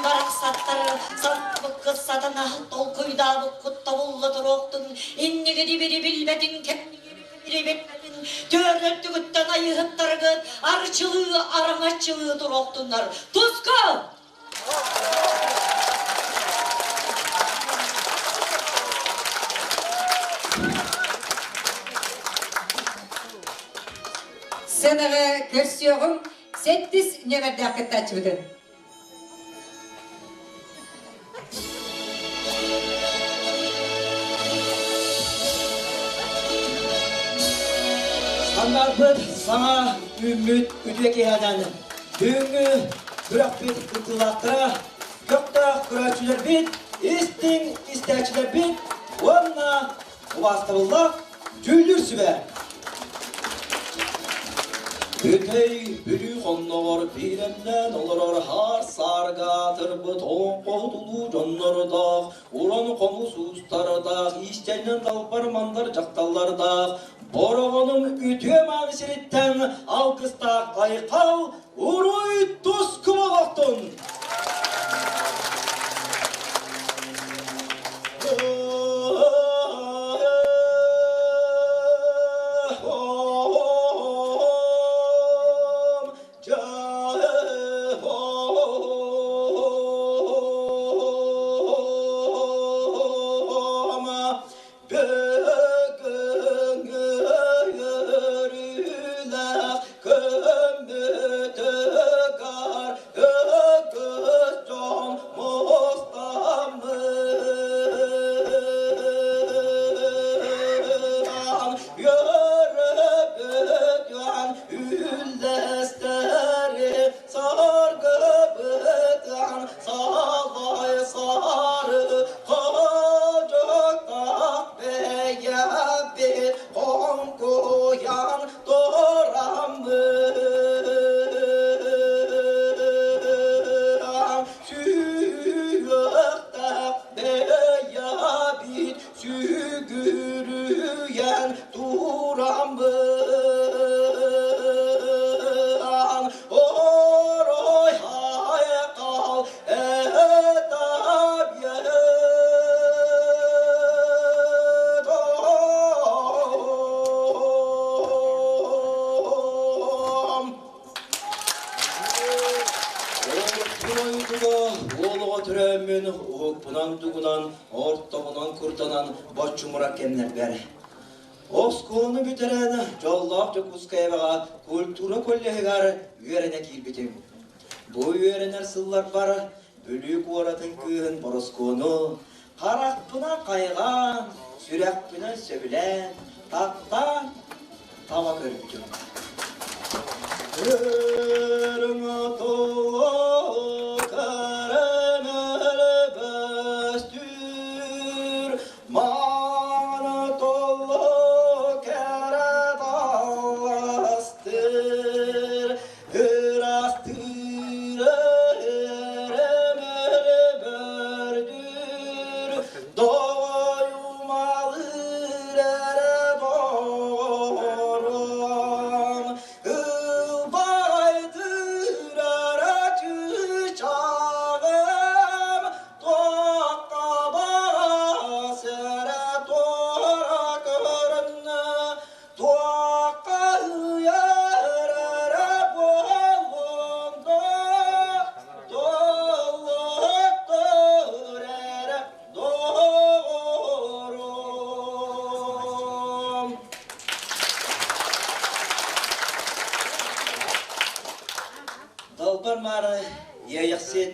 Барахсаттар саппыккыт сатана толкуйдаабыккыт тобулла туруохтун иннигини бири билбэтин кэннигини билбэтин төрөттүгүттэн айыһыттаргыт арчылыы араҥаччылыы туруохтуннар туску Сценаҕа көрсүөҕүм сэттис нүөмэрдээх кыттааччыбытын. Санаарбыт саҥа үүммүт үтүө киэһэнэн Бүгүҥҥү күрэхпит кыттыылаахтара, көхтөөх көрөөччүлэрбит, истиҥ истээччилэрбит уонна. Убаастабыллаах дьүүллүүр сүбэ. Бүтэй Бүлүү хонноҕор биирэмнээн олорор хаар саарга аатырбыт олоҥхоһут улуу дьоннордоох, уран хомус уустардаах, иистэнньэн далбар мандар дьахталлардаах, Бороҕонум үтүө мааны сириттэн алгыстаах айхал, уруй туску олохтун! Бүгүҥҥү көммүтүгэр үгүс дьон мустаммыт үөрөбүтүн үллэстэри саргыбытын салай сары Хожоктах бэйэбит хоҥкуйан тураммыт сүһүөхтээх бэйэбит сүгүрүйэн тураммыт орой хайкал Уолуга төрөөммүн уһукпунан дугунан, ортоҕунан курданан боччумура кэмнэрбэр. Оскуоланы бүтэрэн дьоллоох Дьокуускайга культура коллеһыгар үөрэнэ киирбитим. Бу үөрэнэр сылларбар Бүлүү куоратын кыыһын Бороскуону харахпынан хайҕаан, сүрэхпинэн сөбүлээн, таптаан таба көрбүтүм. Өрүҥ отулу кэрэмэл бөстүүр, мааны толлу кэрэ далластыр, Ырастыыр өрөмөлө Доҕойумалыыр эрэ доҕорум, Ылбаҕайдыыр эрэ чыычааҕым, Туохха баҕас эрэ туора көрүннэ, Туохха ыйар буоллуҥ доо, Туоллуктуур эрэ доҕорум. Далбар Маары Иэйэхсит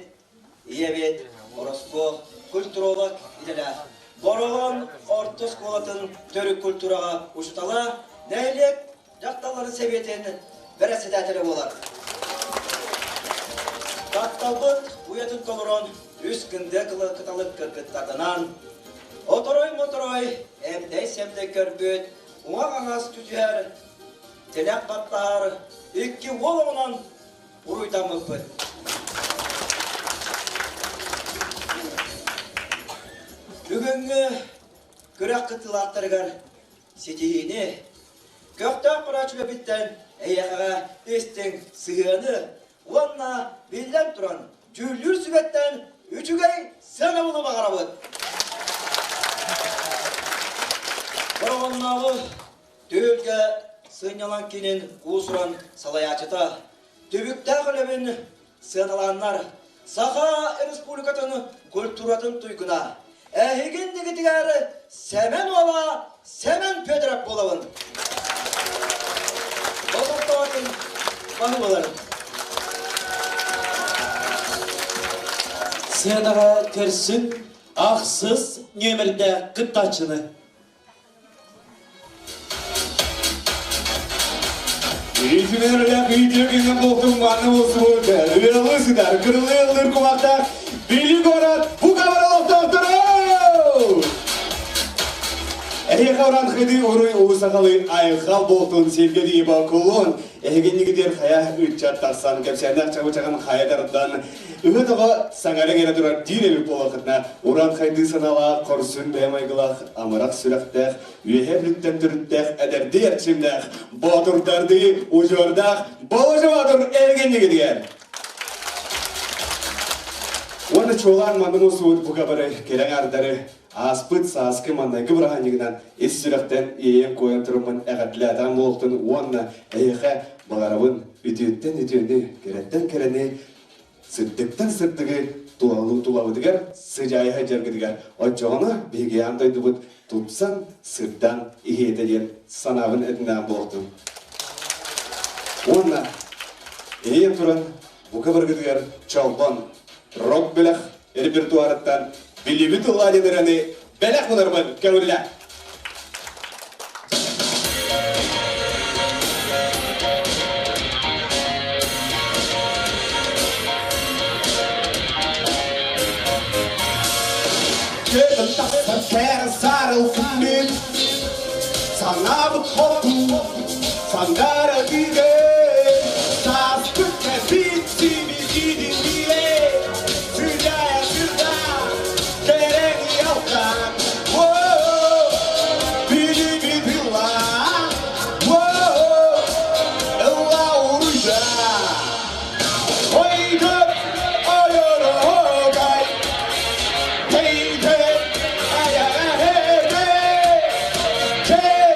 Ийэбит Ороскуо культуролог идэлээх. Бороҕон орто оскуолатын төрүт культураҕа учуутала, нэһилиэк дьахталларын сэбиэтин бэрэссэдээтэлэ буолар. Тапталбыт уйатын толорон үс кындыа кыталык кыргыттарданан, оторой-моторой, эмдэй-сэмдэй көрбүт, уҥа-хаҥас түсүһэр, тилэх баттаһар икки уол оҕонон уруйдаммыппыт. Бүгүҥҥү күрэх кыттыылаахтарыгар ситиһиини, көхтөөх көрөөччү үлэбиттэн эйиэхэҕэ истиҥ сыһыаны уонна биллэн туран дьүүллүүр сүбэттэн үчүгэй сыанабылы баҕарабыт. Бороҕоннооҕу Түһүлгэ сынньалаҥ киинин уус-уран салайааччыта түбүктээх үлэбин сыаналааннар Саха Республикатын культуратын туйгуна эһигин дигитигэр Сэмэн уола Сэмэн Федоров буолабын. Болҕомтоҕутун баһы буоларын. Сыанаҕа көрсүн ахсыс нүөмэрдээх кыттааччыны. Итинэрэлээх үтүө күнүн бултун манны булсубут, ыалы сытар, кырылы ыллыр кумахтаах Бүлүү город Бука олохтоохторо! Эһиэхэ. уран хыды уруй уусахалы айхал болтун сирге дии бакулун эһигиннигитер хая ыччат тахсан кэпсээннэх чабычаҕын хайа тардан ыһы тоҕо саҥарың эрэ турар диир эбит буолахытына уран хайды саналаах хорсун бэйэ майгылаах амарах сүрэхтээх үөһэ бүттэн төрүттээх эдэрдии эрчимнээх боотурдардыы удьуордаах Боложо Боотур эһигиннигитигэр Уонна чуолаан маннык усуут бука бары кэлэн ардары ааспыт сааскы маннайгы бырааһынньыгынан ис сүрэхтэн иэйэн-куойан туруммун эҕэрдэлээтэн буолтун уонна эһиэхэ баҕарабын үтүөттэн үтүөнү, кэрэттэн кэрэни, сырдыктан сырдыгы тулалыы тулабытыгар сыдьаайа сылдьаргытыгар оччоҕуна биһиги аан дойдубут тупсан, сырдаан иһиэтэ диэн санаабын этинээн буолтун. Уонна эйиэн туран бука баргытыгар чолбон рок бэлэх репертуарыттан билибит ылла диэн ырыаны бэлэх буларбын көҥүллэ. Көтөн тахсан кээр сарылсыммын Санаабыт хоту сандара күүгэн Сааспыт кэлбит сибикидин билэ Сыдьаайа сырда кэрэни алтан Билибит ылла Ылла уруйда Ойдор ойорогай Тейте аяга Чере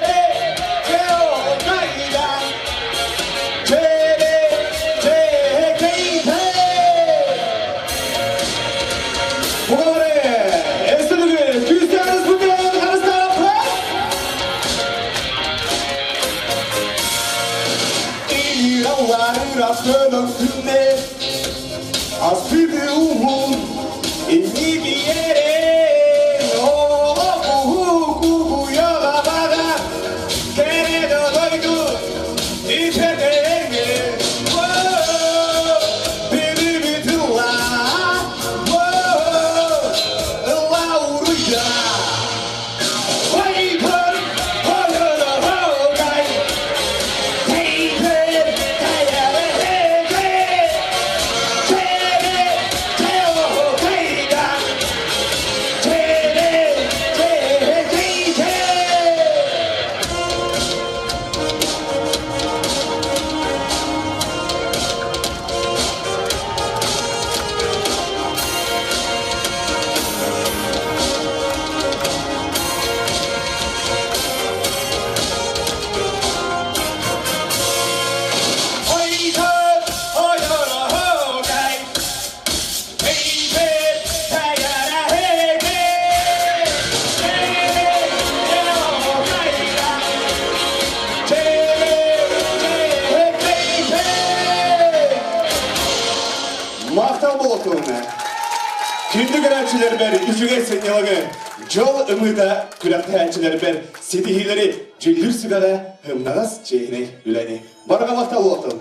чеогайда Чере чекейте Бугары эстүлүгү күүстээҕиз бүтэн харыстааппа Иралларыра сөнөн күнне Асыгы уһун инни биэрэн Оҕо куйаҕа баҕа Кэрэ дойду итэтээҥҥэ Билибит ылла Ылла уруйда Вайпер ойорогай Тейпер тайарехе Чере теохайда Чере чехейте Ойдор ойорогай Тейпер тайарехе Чере теохайда Чере чехейте Махтал болотуна. Күндү көрөөччүлэрбэр үчүгэй сынньалаҥы, дьол ымыыта күрэхтэһээччилэрбэр ситиһиилэри дьүүллүүр сүбэҕэ ымнаҕас чиэһинэй үлэни. Барҕа махтал буолтун!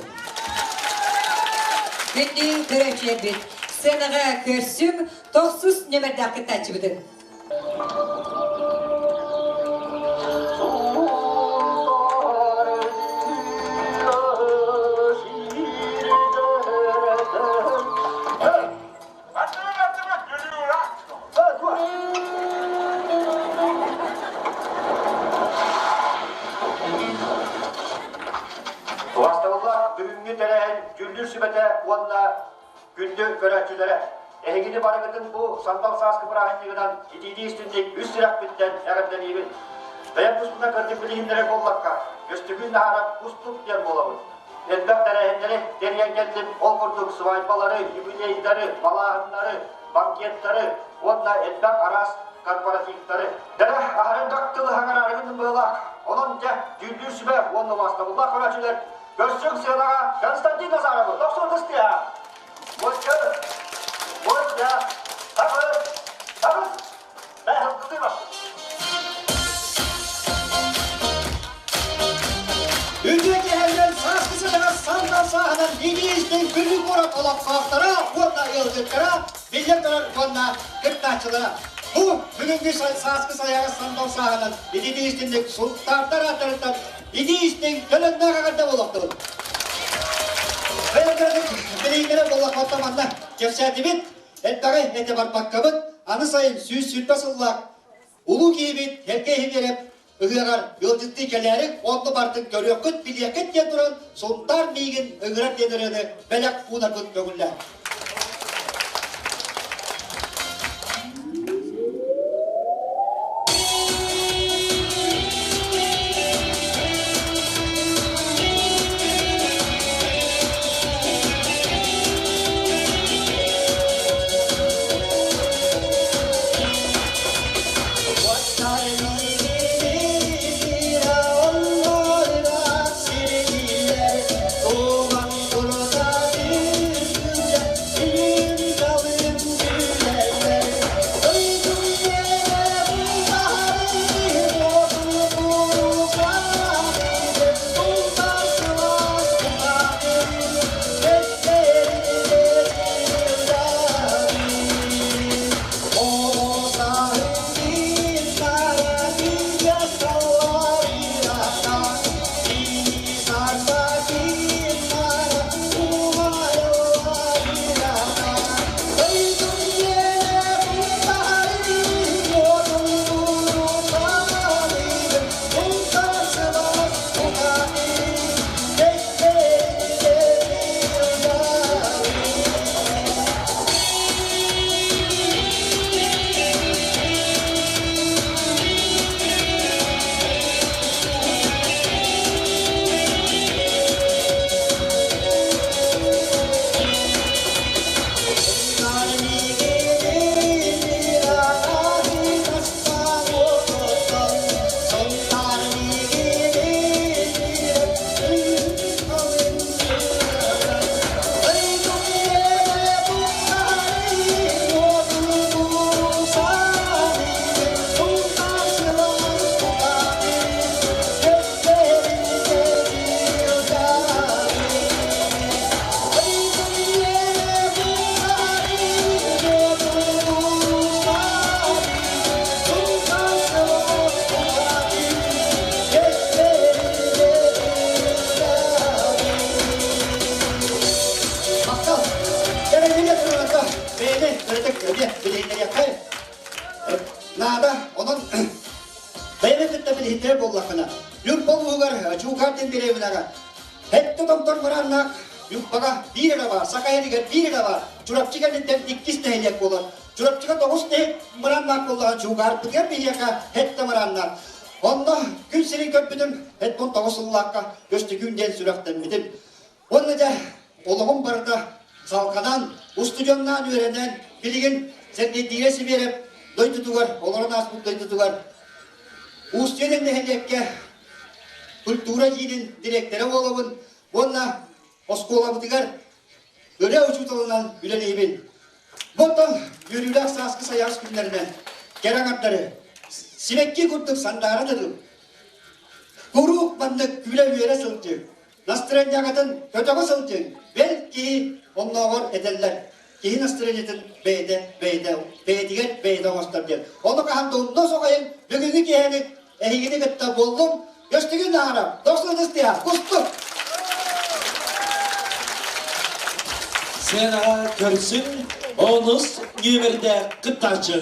Күндү көрөөччүлэрбит, сценаҕа көрсүҥ тохсус нөмэрдээх кыттааччыбытын. Убастабыллаах бүгүҥҥү тэрээһин дьүүллүүр сүбэтэ уонна күндү көрөөччүлэрэ! Эһигини барыгытын бу сандал сааскы бырааһынньыгынан итиитии истинник үс сүрэхпиттэн эҕэрдэлиибин. Бэйэм туспунан кырдьык билиһиннэрэр буоллахха, көстүкүн наһаарап кустук диэн буолабын. Элбэх тэрээһиннэри тэрийэн кэллим, ол курдук свадьбалары, юбилейдары, балааһыннары, банкеттары уонна элбэх араас корпоративтары. Дэрэ, аһарын тылы хаҥараарыгын быалаах. Онон дьэ, дьүүллүүр сүбэ уонна убаастабыллаах көрөөччүлэр Көрсүҥ сыанаҕа Константин Назаровы тохсун тыстыаҕа! Бочча! Бочча! Табыс! Табыс! Бэһылгылыы бас! Үтүө киһэллэр сааскы сыанаҕа сандал сааһынан Илиистин Бүлүү куорат олохтоохторо уонна ыалдьыттара, биллэн турар уонна кыттааччылара. Бу Бүгүҥҥү сааскы сайаҕас сандал сааһынан ититии истинник султаартар ааттарыттан итии истиҥ төлөннөөх эҕэрдэ буолуохтун! Бэйэлэрин билииннэрэ буоллахпатта манна кэпсээтибит, элбэҕи этэ барбаккабыт, аны сайын 120 сыллаах улуу киһибит Сергей Химерев ыһыаҕар ыалдьыттыы кэлээри онно бардын көрүөххүт, билиэххит диэн туран Сунтаар миигин ыҥырар диэн ырыаны бэлэх уунарбыт көҥүллээх. Наада, онон бэйэни кытта билиһиттэрэ буоллаххына, Юрба улууһугар Чуукаар диэн дэриэбинэҕэ Һэтте томтор мырааннаах Юрбаҕа биир эрэ баар, Саха сиригэр биир эрэ баар, Чурапчы кэнниттэн иккис нэһилиэк буолар. Чурапчыга тоҕус нэһилиэк мырааннаах буоллаҕа, Чуукаарбытыгар биһиэхэ һэтте мырааннаах. Онно күн сирин көрбүтүм, һэт 19 сыллаахха Көстөкүүн диэн сүрэхтэммитим. Уонна дьэ, олоҕум барыта салҕанан, устудьуоннаан үөрэнэн, билигин Сергейдиирэ Сибиэрэп дойдутугар, олорон ааспыт дойдутугар Уустуйа нэһилиэккэ культура киинин дириэктэрэ буолабын уонна оскуолабытыгар ырыа учууталынан үлэлиибин. Онтон үөрүүлээх сааскы сайаас күннэринэн кэрэ аҥардары сибэкки курдук сандаара тыгым. Куруук маннык күлэ-үөрэ сылдьыҥ, настырыанньаҕытын көтөҕө сылдьыҥ, бэл киһи оннооҕор этэллэр. Киһи настырыанньатын бэйэтэ бэйэтэ бэйэтигэр бэйэтэ оҥостор диэн. Ону хаһан да умна соҕайын, бүгүҥҥү киэһэни эһигини кытта буоллум, көстүгүн аһара, дохсун ытыстыһа, кустук! Сценаҕа көрсүн онус нүөмэрдээх кыттааччы.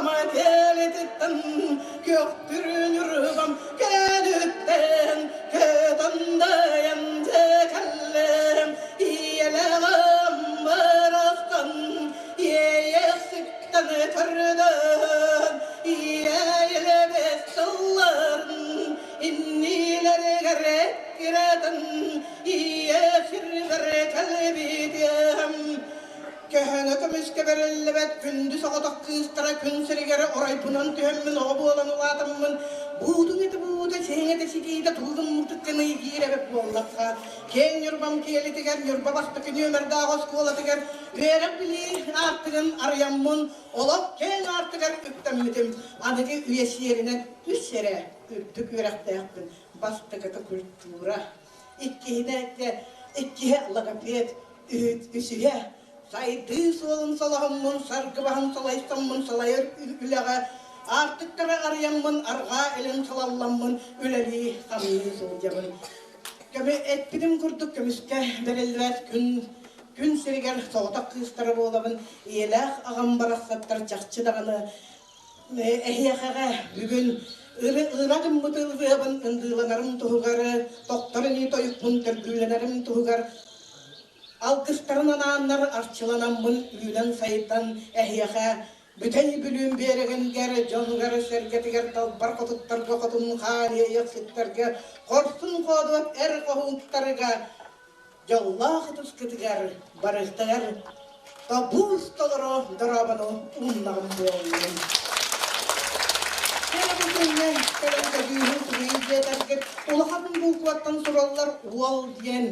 Ньурбам кэлититтэн, Күөхтүр Ньурбам кэлиттэн, Көтөндайан дьэ кэллим, Ийэлэҕим барахсан, Иэйэхситтэн көрдөһөн, Ийэ тылларын иннилэригэр эккирэтэн, Ийэ сиригэр кэлбитим. Көһөҥө көмүскэ бэриллибэт күндү соҕотох кыыстара күн сиригэр оройбунан түһэммин оҕо буолан улаатаммын буутун этэ буута сиэҥэтэ ситиитэ тугун киир эбит буоллахха киэҥ Ньурбам киэлитигэр Ньурба бастакы нүөмэрдээх оскуолатыгар үөрэх билии аартыгын арыйаммын олох киэҥ аартыгар үктэммитим. Аныгы үйэ сиэринэн үс эрэ үрдүк үөрэхтээхпин. Бастакыта культура, иккиһинэ иккиһэ логопед, үсүһэ сайдыы суолун солоһоммун, саргы баһын салайсаммын салайар үлэҕэ аартыктары арыйаммын, арҕаа илин салалламмын үлэлии хамныы сылдьабын. Көмө эппитим курдук көмүскэ бэриллибэт күн күн сиригэр соҕотох кыыстара буолабын. Ийэлээх аҕам барахсаттар чахчы даҕаны эһиэхэҕэ бүгүн ыра гыммыт ырыабын ындыыланарым туһугар, тохтор ини тойукпун төргүүлэнэрим туһугар алгыстарын анааннар арчыланаммын үүнэн-сайдан эһиэхэ Бүтэй Бүлүүм биэрэгингэр дьонугар-сэргэтигэр далбар хотуттарга хотун хаан иэйэхситтэргэ хорсун хоодуот эр хоһууттарга дьоллоох ытыскытыгар барыгытыгар тобуус толору дорообону ууннаҕым буоллун. Кэлэн кэлэн көдүүһүн суруйуу диэтэргит улахан букваттан сураллар уол диэн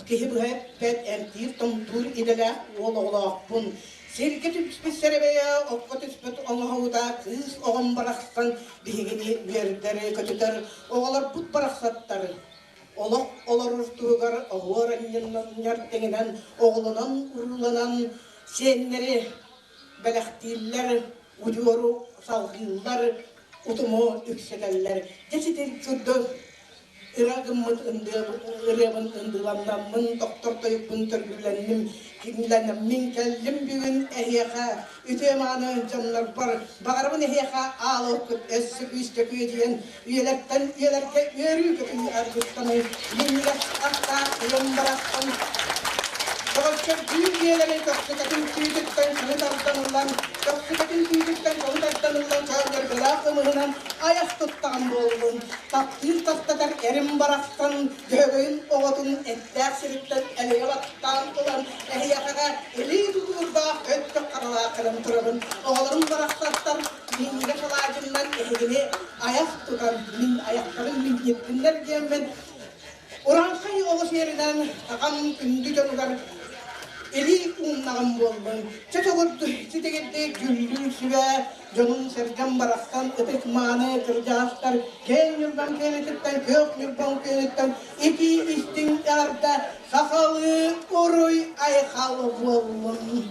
киһи быһа эппэт эмтиир-томтуур идэлээх уол оҕолоохпун. Сиргэ түспүт сэрэбэйэ, окко түспүт оҥоһуута кыыс оҕом барахсан биһигини үөрдэр, көтүтэр, оҕолорбут барахсаттар. Олох олорор туһугар оһуор анньыннар тэҥинэн оҕолонон урууланан сиэннэри бэлэхтииллэр, удьуору салгыыллар, утуму үксэтэллэр. Дьэ ситир курдук ыра гыммыт ырыабын ындыыланнаммын, тохтор тойукпун төргүүлэнним, кинилэнэммин кэллим бүгүн эһиэхэ үтүө мааны дьоннорбор баҕарабын эһиэхэ аал оккут өссө күүскэ күөдьүйэн үйэлэртэн үйэлэргэ үөрүү көтүү аргыстаный минньигэс астаах уйан барахсан Тоҕоччордүү үйэлэри көхсүкэтин түүтүттэн кылы тардан ылан, көхсүкэтин түүтүттэн кылы тардан ылан көөнньөргөлөөх ымыһынан айах туттаҕым буоллун. Таптыыр тастатар эрим барахсан дьөһөгөйүн оҕотун эттээх сириттэн элэйэ баттаан ылан эһиэхэҕэ илии тутуурдаах өттөх харалаах кэлэн турабын. Оҕолорум барахсаттар минньигэс алаадьыннан эһигини айах тутан мин айахтарын минньиттиннэр диэммин Урааҥхай оҕо сиэринэн аҕам күндү дьонугар илии ууннаҕым буоллун. Чэ тоҕурду ситигирдик дьүллүүр сүбэ дьонум-сэргэм барахсан ытык мааны кырдьаҕастар киэҥ ньурбам күөнүтүттэн күөх ньурбам күөнүттэн итии истиҥ эҕэрдэ сахалыы уруй айхал буоллун.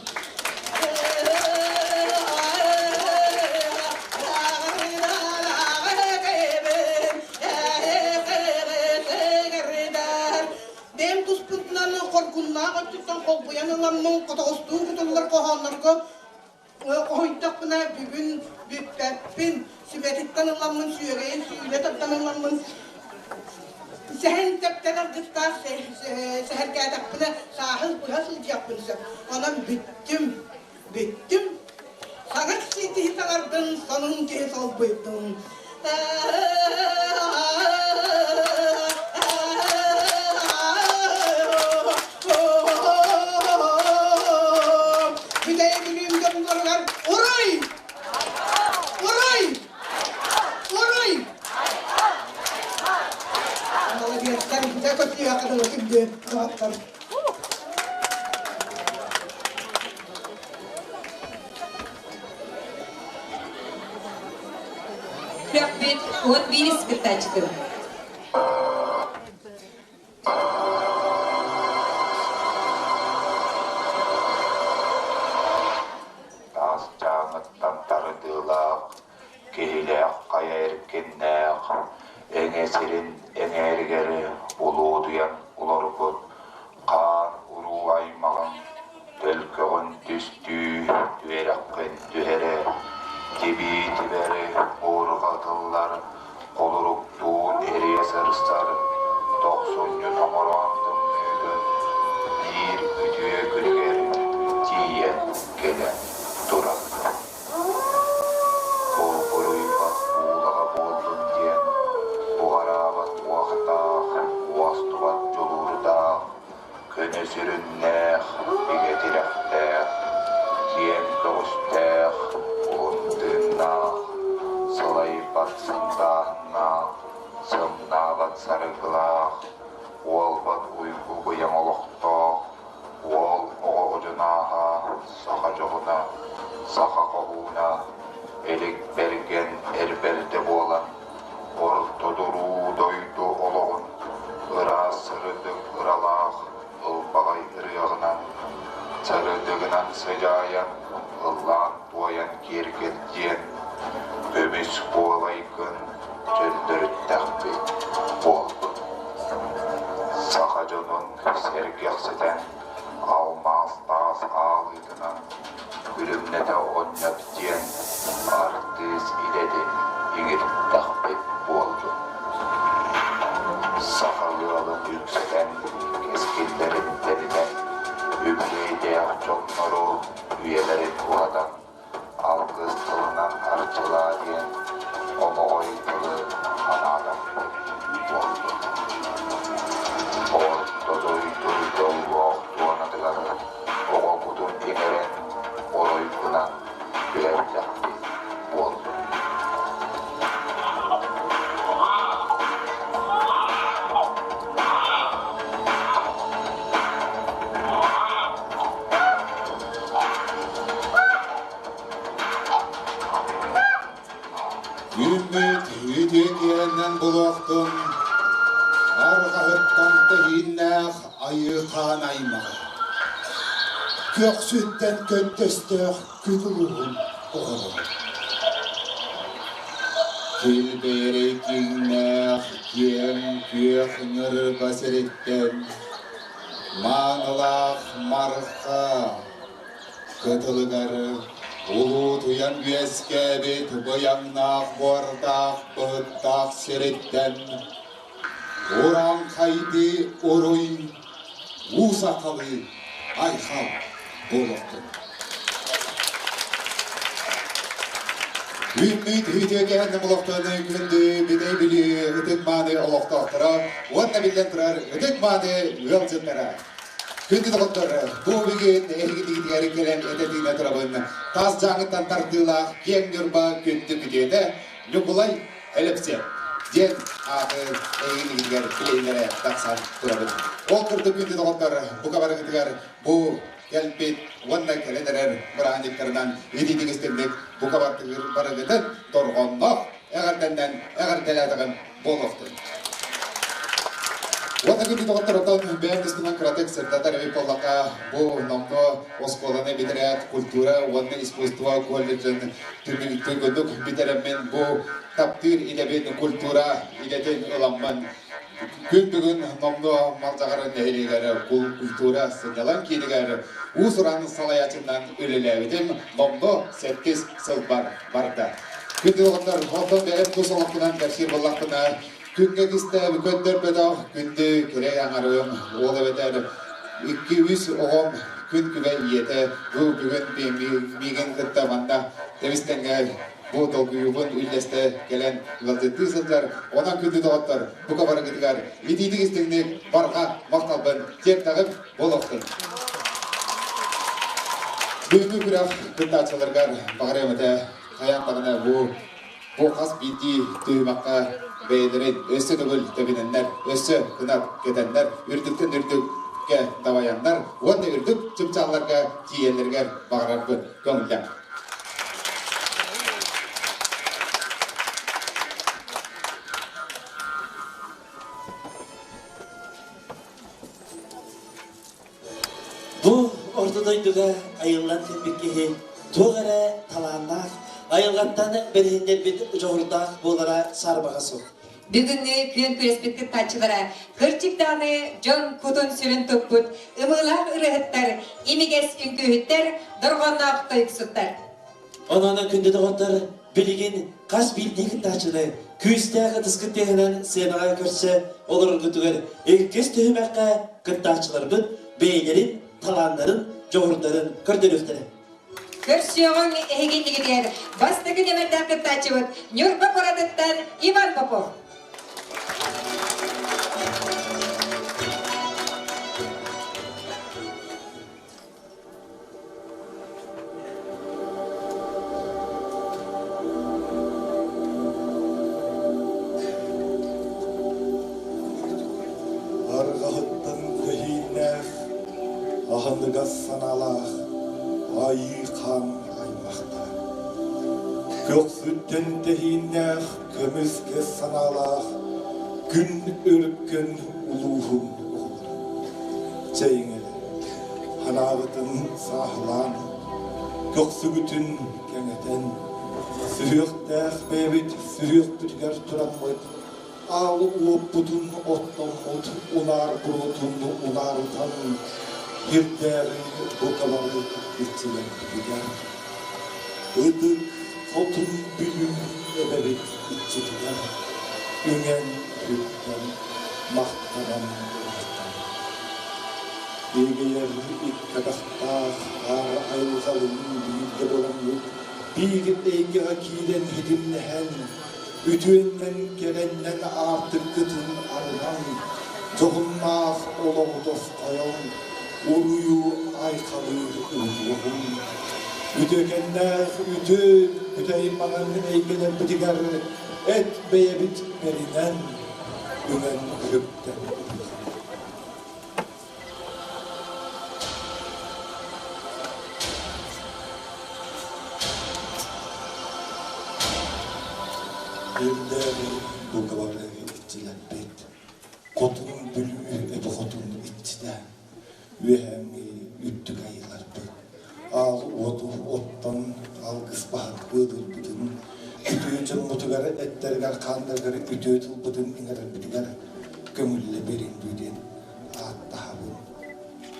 Бэйэм туспутунан хоргуннаах өттүттэн холбуйан ыламмын хотоҕостуу кутуллар хоһооннорго хоһуйдахпына бүгүн бүппэппин сүбэтиттэн ыламмын сүөгэйин сүүлэ тардан ыламмын сэһэн тэптэн аргыстаах сэһэргээтэхпинэ сааһы быһа сылдьыахпын сөп онон бүттүм бүттүм саҥа киһи саҥардын сонун киһи солбуйдум Бүтэй бүлүүм дьонноругар уруй! Уруй! Уруй! Молодецтар, дьэ көтүөхэ дылы күндү доҕоттор. Күрэхпит 11 кыттааччытын. Таас дьааҥыттан тардыылаах, киһилээх хайа эркиннээх, эҥэ сирин эҥээригэр улуутуйан олорбут хаан уруу аймаҕын төлкөҕүн түстүү, түөрэххин түһэрэ. Тибии тибэри буурҕатыллар, холоруктуун эрийэ сырсар, тохсунньу томороон тымныытын биир үтүө күнүгэр тиийэн кэлэн тураллар. Булгуруйбат буулаҕа буоллун диэн, буҕараабат уохтаах, уостубат дьулуурдаах, көнө сүрүннээх, бигэ тирэхтээх, киэҥ көҕүстээх, уһун тыыннаах, сылайбат сындааһыннаах, сымнаабат сарыгылаах, уолбат уйгу быйаҥ олохтоох, уол оҕо одьунааһа, саха дьоһуна, саха хоһууна, Элик Бэргэн эр бэрдэ буолан, Орто дуруу дойду олоҕун ыраас сырдык ыралаах ылбаҕай ырыаҕынан, сырдыгынан сыдьаайан, ыллаан-туойан киэргэлдиэн, көмүс куолайгын чөллөрүттэхпит буоллун. Саха дьонун сэргэхситэн, алмаас таас аалыытынан күлүмнэтэ оҕонньот диэн артыыс идэтин иҥиртэхпит буоллун. Саха ыалын үксэтэн, кэскиллэрин тэнитэн, үбүлүөйдээх дьоннору үйэлэрин уһатан, алгыс тылынан арчылаа диэн хомоҕой тылы анаатахпыт буоллун. Орто дойду дьоллоох туонатыгар оҕо кутун иҥэрэн оройгунан түһэрдэхпит буоллун. Үүммүт үтүө киэннэн булуохтун, арҕаһыттан тэһииннээх айыы-хаан аймаҕа. Көхсүттэн көнтөстөөх күн улууһун оҕолоро. Килбэри киҥнээх киэҥ күөх ньырба сириттэн маанылаах Марха Кытылыгар улуутуйан үөскээбит быйаҥнаах буордаах быһыттаах сириттэн урааҥхайдыы уруй, уу сахалыы айхал буолуохтун. Үүммүт үтүөкээн олохтон күндү бүтэй Бүлүү ытык мааны олохтоохторо уонна биллэн турар ытык мааны ыалдьыттара. Күндү доҕоттор, бу бүгүн эһигитигитигэр кэлэн этэ-тыына турабын. Таас Дьааҥыттан тардыылаах киэҥ Ньурба күндү күтүөтэ Ньукулай Элэпсиэп диэн ааты эһигитигитигэр билиһиннэрэ тахсан турабын. Ол курдук күндү доҕоттор, бука барыгытыгар бу кэлбит уонна кэлэн эрэр бырааһынньыктарынан итиитик истинник бука барыгытын дорҕоонноох эҕэрдэннэн эҕэрдэлээтэҕим буолуохтун. Уонна күндү доҕоттор, оттон бэйэм туспунан кыратык сырдатар эбит буоллахха, бу номнуо оскуоланы бүтэрээт культура уонна искусство колледжын түмүктүк бүтэрэммин бу таптыыр идэбин культура идэтин ыламмын күн бүгүн номнуо Малдьаҕар нэһилиэгэр культура сынньалаҥ киинигэр уус-уран салайааччынан үлэлээбитим номнуо сэттис сылбар барда. Күндү доҕоттор, онтон бэйэм тус олохпунан кэпсиир буоллахпына, күҥҥэ кистээби көрдөрбөтөх күндү кэрэй аҥарым, уол эбэтэр икки-үс оҕом күн күбэй ийэтэ бу бүгүн миигин кытта манна тэбис-тэҥҥэ бу долгуйуубун үллэстэ кэлэн ыалдьыттыы сылдьар. Онон күндү доҕоттор, бука барыгытыгар итиитик истиҥник барҕа махталбын тиэртэҕим буолуохтун. Бүгүҥҥү күрэх кыттааччыларыгар баҕарыам этэ хайаан даҕаны бу бу хас биирдии түһүмэххэ бэйэлэрин өссө төгүл тэбинэннэр, өссө кынат кэтэннэр, үрдүктэн үрдүккэ дабайаннар уонна үрдүк чыпчаалларга тиийэллэригэр баҕарарбын көҥүллээх. Бу орто дойдуга айыллан кэлбит киһи туох эрэ талааннаах, айылҕаттан бэриһиннэрбит дьоҕурдаах буолара саарбаҕа суох. Бүгүҥҥү күөн күрэспит кыттааччылара кырдьык даҕаны дьон кутун-сүрүн туппут ымыылаах ырыаһыттар, имигэс үҥкүүһүттэр, дорҕоонноох тойуксуттар. Онон күндү доҕоттор, билигин хас биирдии кыттааччыны күүстээх ытыскыт тыаһынан сценаҕа көрсө олороргутугар иккис түһүмэххэ кыттааччыларбыт бэйэлэрин талааннарын, дьоҕурдарын көрдөрүөхтэрэ. Көрсүөҕүҥ эһигиннигитигэр бастакы нөмэрдээх кыттааччыбыт Ньурба куоратыттан Иван Попов. Арҕаһыттан көһииннээх, аһыныгас санаалаах айыы-хаан аймахтара. Көхсүттэн тэһииннээх көмүскэ санаалаах күн өркөн улууһун оҕолоро. Чэйиҥ Ханаабытын сааһылаан, көхсүгүтүн кэҥэтэн, сүһүөхтээх бэйэбит сүһүөхпүтүгэр тураммыт, аал уоппутун оттоммут, унаар буруотун унаарытан, сирдээҕи букалары иччилэрбитигэр, ытык хотун Бүлүү эбэбит иччитигэр үҥэн-үттэн махтанан ылыахтара. Иэгэйэр икки атахтаах аара айылҕалыын бииргэ буоламмыт, биир эйгэҕэ киирэн ситимнэһэн, үтүөннэн кэрэннэн аартыккытын арынан, дьоһуннаах олоҕу тосхойон, уруйу айхалыыр уутуоҕуҥ. Үтүөкэннээх үтүө бүтэй маҥан эйгэлэрбитигэр эт бэйэбит бэринэн, үҥэн үһүктэн Ирдээҕи дуогабары иччилэрбит, Хотун Бүлүү эбэ хотун иччитэ, үөһээҥҥи үрдүк айыыларбыт, аал уоту оттон алгыс баһан ыалыырбытын, үтүө дьоммутугар эттэригэр-хааннарыгар үтүө тылбытын иҥэрэрбитигэр көҥүллэ биэриҥ дуу диэн ааттаһабын,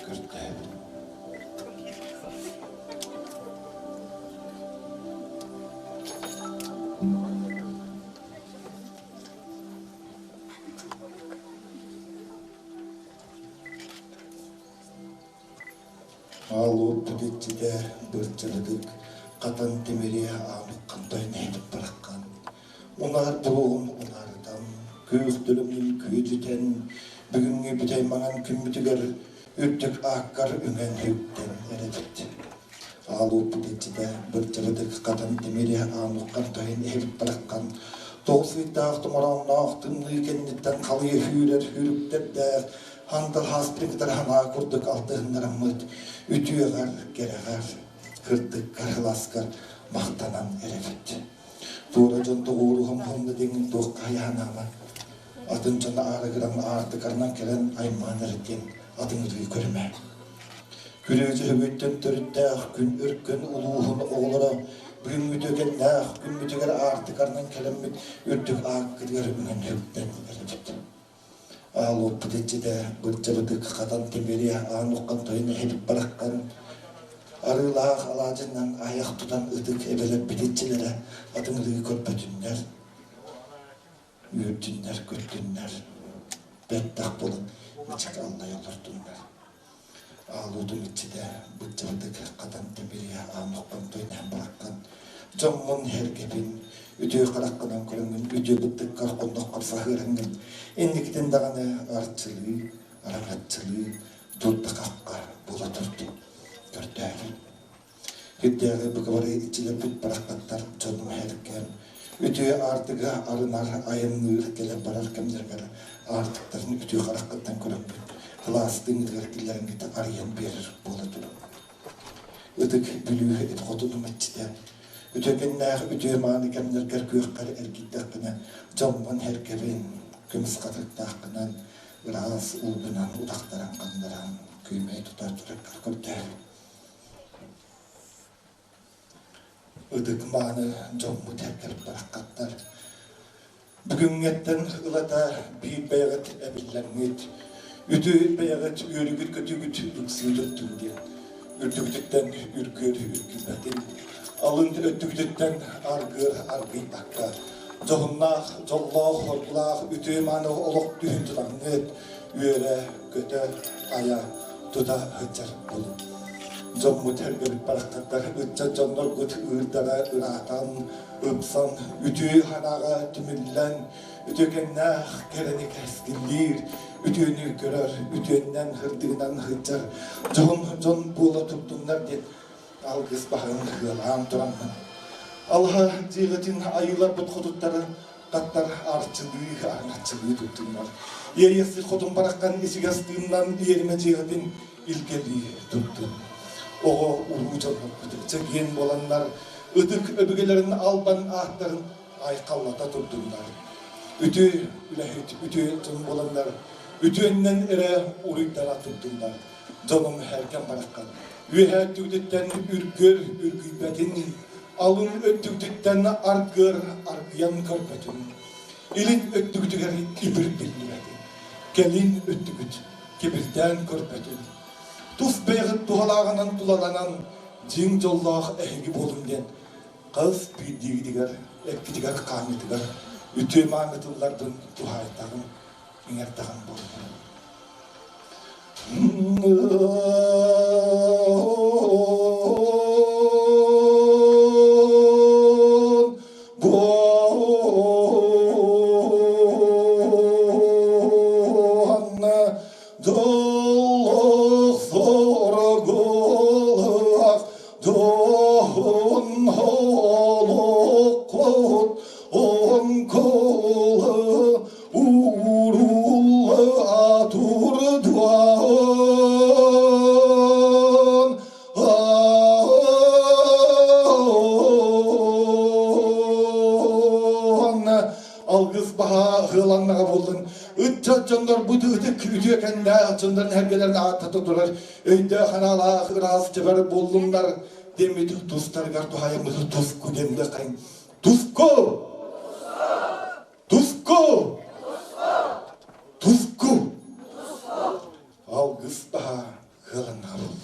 көрдөһөбүн. Аал-уоппут иччитэ бырдьыбытык хатан тимири аамыккан тойнойбут бараххан Унаар буруоҕун унаарытан, күөх төлөмнүн күөдьүтэн, бүгүҥҥү бүтэй маҥан күммүтүгэр үрдүк ааккар үҥэн-үктэн эрэбит. Аал-уоппут иччитэ бырдьыбытык хатан тимири аамыккан тойон иһэбит бараххан тоҕус ыйдаах томороонноох тымныы кэнниттэн халыйа сүүрэр сүүрүктэрдээх хандал хааспытын кытары ханаа курдук алтыһыннараммыт үтүөҕэр, кэрэҕэр, кырдыккар, сылааскар махтанан эрэбит. Туора дьон тоҕуоруһан хонно диэҥҥин туохха хайаһанаама. Атын дьон аарыгыран аартыкарынан кэлэн аймаан эрэ диэн атыҥырыы көрүмэ. Күрүө-дьөһөгөйтөн төрүттээх күн өркөн улууһун оҕолоро бүгүҥҥү түгэннээх күммүтүгэр аартыкарынан кэлэммит үрдүк ааккытыгар үҥэн үктэн эрэбит. Аал уоппут иччитэ бырдьабытык хатан тимири аан уххан тойон эһэбит бараххан арыылаах алаадьынан айах тутан ытык эбэлэрбит иччилэрэ атыҥырыы көрбөтүннэр, үөрдүннэр, көрдүннэр, бэттэх буолан мичик аллайа олордуннар. Аалуутум иччитэ быччабытык хатан тимири аан уххан тойон бараххан дьоммун эргэбин, үтүө хараххынан көрөҥҥүн, үтүө быттыккар хонноххор саһыараҥҥын, инникитин даҕаны арчылыы, араҥаччылыы, дурда-хахха буола турдун, көрдөөбүн. Үрдээҕи быкыбары иччилэрбит барахсаттар дьонум эргэм, үтүө аартыга арынар айанныыр кэлэр барар кэмнэригэр аартыктарын үтүө хараххыттан көрөммүт, кылаастыыҥытыгар киллэрэҥҥит арыйан биэрэр буола турун. Ытык Бүлүү эт хотунум иччитэ, үтүөкэннээх үтүө-мааны кэмнэргэр күөххэр эргийдэххинэ, дьоммун эргэбин, көмүс хатырыктааххынан, ыраас уугунан утахтаран ханнаран, күөмэй тута тураргар көрдөһөбүн. Ытык-мааны дьоммут эргэр бараххаттар. Бүгүҥҥэттэн ылата биир бэйэҕит эбиллэҥҥит, үтүө бэйэҕит үөрүгүт-көтүгүт үксүү туттун диэн үрдүгүтүттэн үргүөр үргүбэтин. Алын өттүгүтүттэн аргыар аргыйбакка, дьоһуннаах, дьоллоох, хоргулаах үтүө-мааны олох түһүн тутаҥҥыт, үөрэ-көтө, айа, тута сылдьар буолуҥ. Дьоммут эргэбит барахтаттар ыччат дьонноргут ыырдара ыраатан, ыпсан, үтүө санааҕа түмүллэн, үтүөкэннээх кэрэни кэскиллиир, үтүөнү көрөр, үтүөннэн сырдыгынан сылдьар дьоһун дьон буола турдуннар диэн алгыс баһын ыалаан тураммын. Алаһа дьиэҕитин айыыларбыт хотуттары таттар арчылыы араҥаччылыы туттуннар. Иэйэхсит хотун бараххан исигэс тыыннан иэримэ дьиэҕитин илгэлии туттун. Оҕо уруу дьоннорбут чэгиэн буоланнар ытык өбүгэлэрин албан ааттарын айхаллата турдуннар. Үтүө үлэһит, үтүө дьон буоланнар үтүөннэн эрэ уруйдара турдуннар. Дьонум эргэн бараххан. Үөһээ өттүгүтүттэн үргүөр үргүйбэтин, алын өттүгүтүттэн аргыар аргыйан көрбөтүн, илин өттүгүтүгэр ибир биллибэтин, кэлин өттүгүт кибирдээн көрбөтүн. Тус бэйэҕит туһалааҕынан тулаланан дьиҥ дьоллоох эһиги буолун диэн хас биирдиигитигэр эккитигэр-хааҥҥытыгар үтүө мааны тылларбын туһаайдаҕым, иҥэрдэҕим буоллун. Уурулла турдуон алгыс баһа ыаланнаҕа буоллун ыччат дьоннорбут ытык үтүөкэннээх дьоннорун эргэлэрин ааттата турар өйдөөх анаалаах ыраас дьэбэр буоллуннар диэммит тустарыгар туһайыммыт туску диэмдэххин туску Туску! Туску! Алгыс баһа ыаланнаҕа буоллун.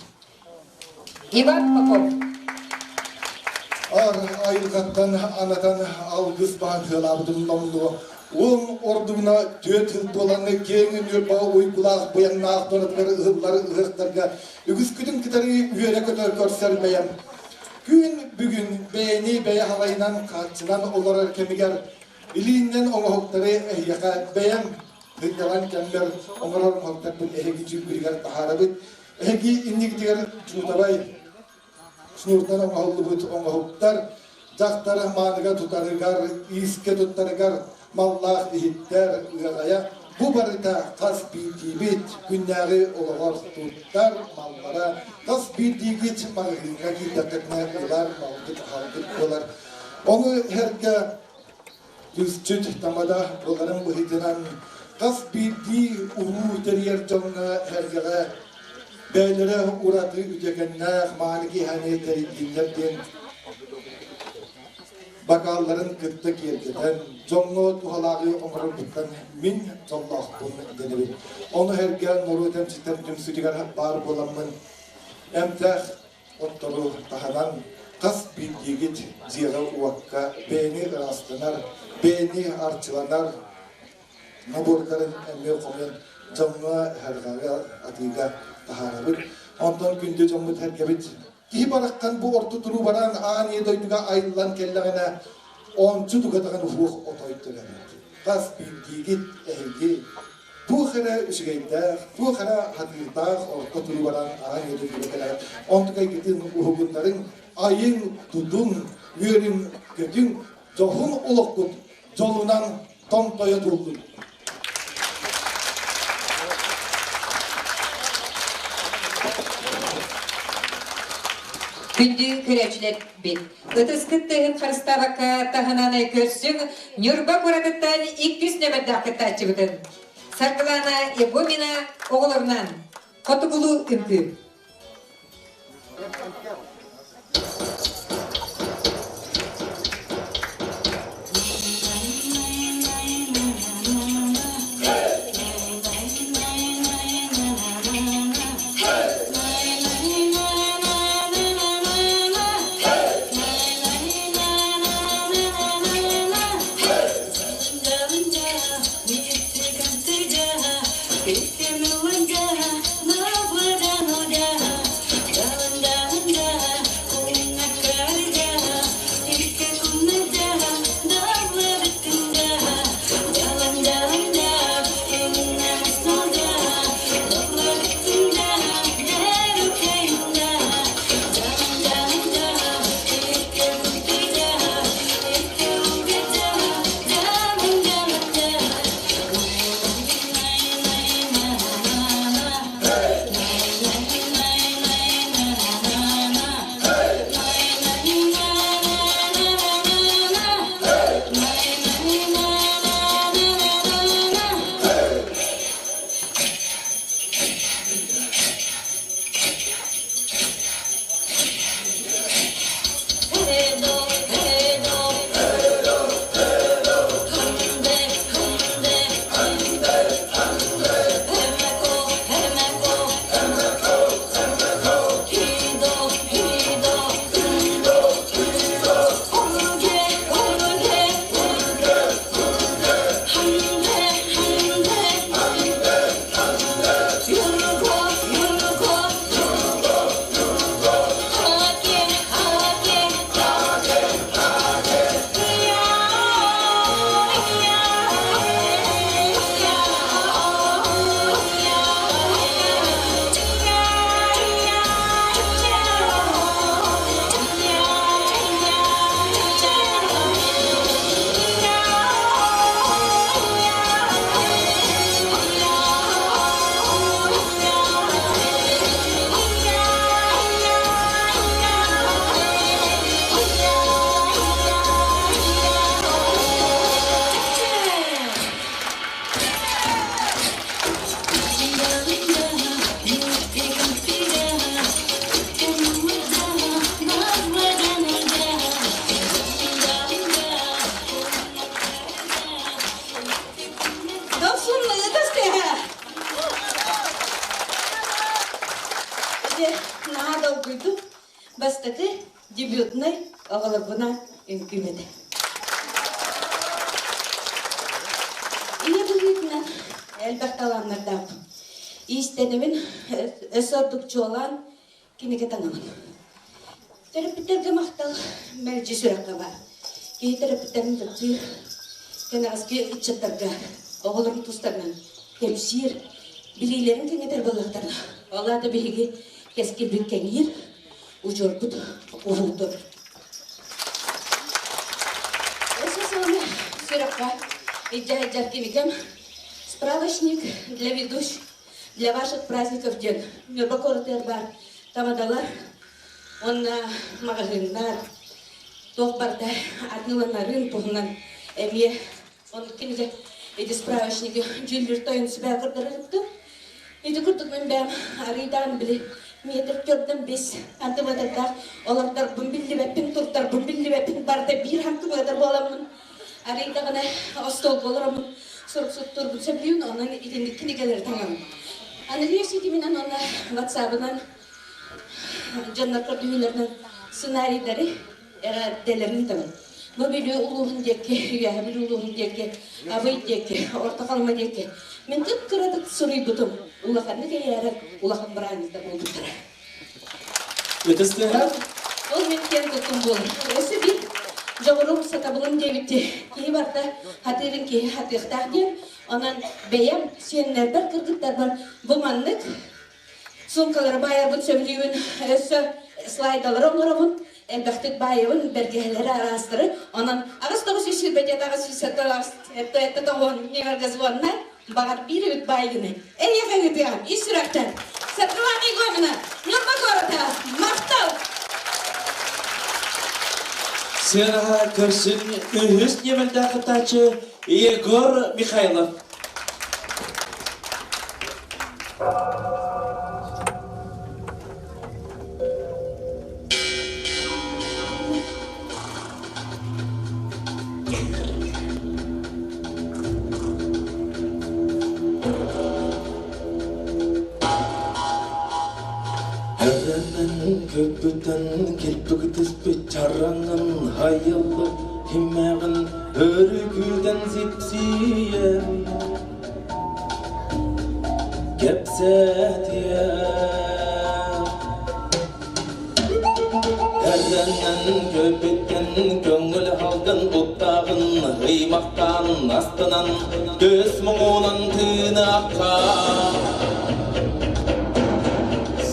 Иван Попов. Ар айылҕаттан анатан алгыс баһан ыалаабытым номнуо уон ордугуна түөрт сыл буолан киэҥ Ньурба уйгулаах быйаҥнаах туонатыгар ыһыллар ыһыахтарга үгүскүтүн кытары үөрэ-көтө көрсөр бэйэм. Күн бүгүн бэйэни бэйэ халайынан хааччынан олорор кэмигэр Илииннэн оҥоһуктары эһиэхэ бэйэм сынньалаҥ кэммэр оҥорор оҥоһуктарбын эһиги дьүүлгүтүгэр таһаарабыт. Эһиги иннигитигэр чуутабай шнуртан оҥоһуллубут оҥоһуктар дьахтар мааныга тутарыгар, иискэ туттарыгар маллаах иһиттэр, ыаҕайа бу барыта хас биирдиибит күннээҕи олоҕор туттар маллара хас биирдиигит маҕаһыыҥҥа киирдэххитинэ ылар малгыт аһалгыт буолар. Ону эргэ Түсчүт тамада буоларын быһыытынан хас биирдии уруу тэрийэр дьоҥҥо эргэҕэ бэйэлэрэ ураты үтүөкэннээх мааны киэһэни тэрийдиннэр диэн бакаалларын кытта киэргэтэн, дьоҥҥо туһалааҕы оҥорорбуттан мин дьоллоохпун дэнэбин. Ону сэргэ норуот эмчиттэр түмсүүтүгэр баар буоламмын эмтээх Оттору таһынан хас биирдиигит дьиэҕэ-уокка бэйэни ыраастанар, бэйэни арчыланар набордарын эмиэ хомуйан дьоҥҥо эһэрҕэҕэ атыыга таһаарабыт. Онтон күндү дьоммут сэргэбит киһи бараххан бу орто туруу баран аан ийэ дойдуга айыллан кэллэҕинэ ончу тугатаҕын уһуох отой төлөбүт. Хас биирдиигит эһиги туох эрэ үчүгэйдээх, туох эрэ хатыырдаах орто туруу баран аан ийэ дойдуга кэлэҕит. Онтукайгытын уһугуннарыҥ, айыҥ, тутуҥ, үөрүҥ, көтүҥ, дьоһун олоххут дьолунан томтойо туоллун. Күндү көрөөччүлэрбит, ытыскыт тыаһын харыстаабакка таһынан көрсүҥ Ньурба куоратыттан иккис нөмэрдээх кыттааччыбытын Саргылана Егомина оҕолорунан Хотугулуу үҥкүү. Бочуотунай оҕолорбунаан үҥкүүм этэ. Ийэ быһыытынан элбэх талааннардаахпын. Иистэнэбин, өссө ордук чуолаан кинигэ таҥабын. Төрөппүттэргэ махтал мэлдьи сүрэххэ баар. Киһи төрөппүттэрин таптыыр, кэнэҕэски ыччаттарга оҕолорун тустарынан кэпсиир, билиилэрин кэҥэтэр буоллахтарына, ол аата биһиги кэскилбит кэҥиир, удьуорбут уһуутур. Өссө сылыны сүрэххэ илдьэ сылдьар кинигэм «Справочник для ведущих для ваших праздников» диэн Ньурба куоратыгар баар тамадалар уонна маҕаһыыннар туох барыта атыыланарын туһунан эмиэ он кинигэ ити справочнигы дьүүллүүр тойон сүбэ көрдөрөр Ити курдук мин бэйэм арыйдаан били метр төрдөн бес сантиметрдаах олордорбун биллибэппин, турдарбын биллибэппин, барыта биир сантиметр буоламмын арыйдаҕына остуолга олороммун сурук суттуурбун сөбүлүүн, онон итинник кинигэлэри таҥабын. Аныгы ситиминэн уонна ватсабынан дьоннор көрдөһүүлэринэн сценарийдары эҕэрдэлэрин ыытабын. Бу Бүлүү улууһун диэки, Үөһээ Бүлүү улууһун диэки, Абый диэки, Орто Халыма диэки мин кып-кыратык суруйбутум. Улаханнык эйээрэр улахан бырааһынньыкта буолбуттара. Ытыстыһар? Ол мин киэн туттум буолар. Өссө биир дьоҕурум, сатабылым диэбитти киһи барыта хатыырын киһи хатыахтаах диэн. Онон бэйэм сиэннэрбэр, кыргыттарбар бу маннык Суумкалары баайарбын сөбүлүүбүн, өссө слайдалары оҥоробун, элбэхтик баайабын, бэргэһэлэри араастары. Онон 8927 807 тоҕуон немергазвонна баҕар биир эбит баайгыны. Эйиэхэ ыытыам ис сүрэхтэн. Саргылаана Егомина, Ньурба куората, махтал! Сыанаҕа көрсүн үһүс ньэмэлдээх кыттааччы Егор Михайлов. Эрэнэн көппүтэн килбик түспүт чараҥын хайыллык химмэҕин Өрүкүтэн сипсийэн кэпсэтиэ Эрдэнэн көппүттэн көҥүл халгын уттааҕын ыймахтаан астынан төс муҥунан тыыныахха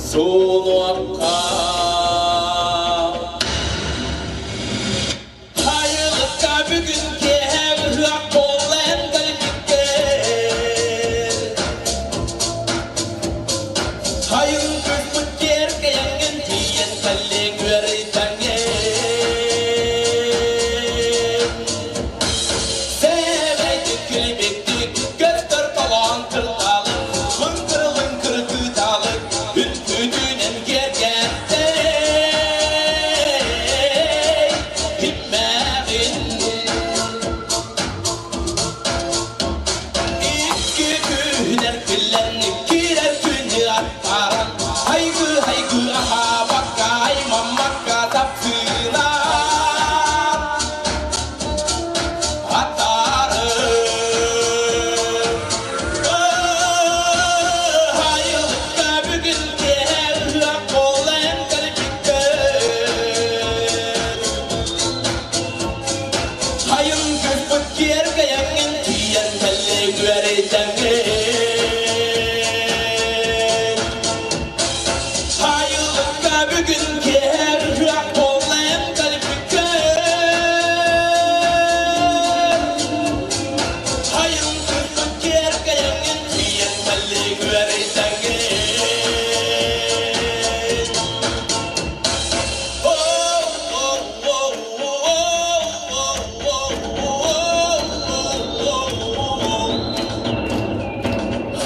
суунуохха. Хайылыкка бүгүн киэһэ ыһыах буолла эн кэлбиккэр. Хайын күспүт киэркэйэҥҥин тиийэн кэллиҥ үөрүйтэҥҥин. Сэмэйдик күлбүттүк көстөр толоон кырдаалык, лыҥкыр-лыҥкыр кыытаалык, үттүтүнэн киэргэттэй. Киммэҕин Икки күнэр күллэн киирэр күнү аттаран хайгы-хайгы аһаабакка аймаммакка таптыынан аттары Айылыкка бүгүн киэһэ ыһыах буолла эн кэлбиккэр. Хайын күспүт киэргэйэҥҥин тиийэн кэллиҥ үөрэйдэҥҥин. Айылыкка бүгүн киэһэ ыһыах буолла эн кэлбиккэр. Хайын күспүт киэргэйэҥҥин тиийэн кэллиҥ үөрэйдэҥҥин.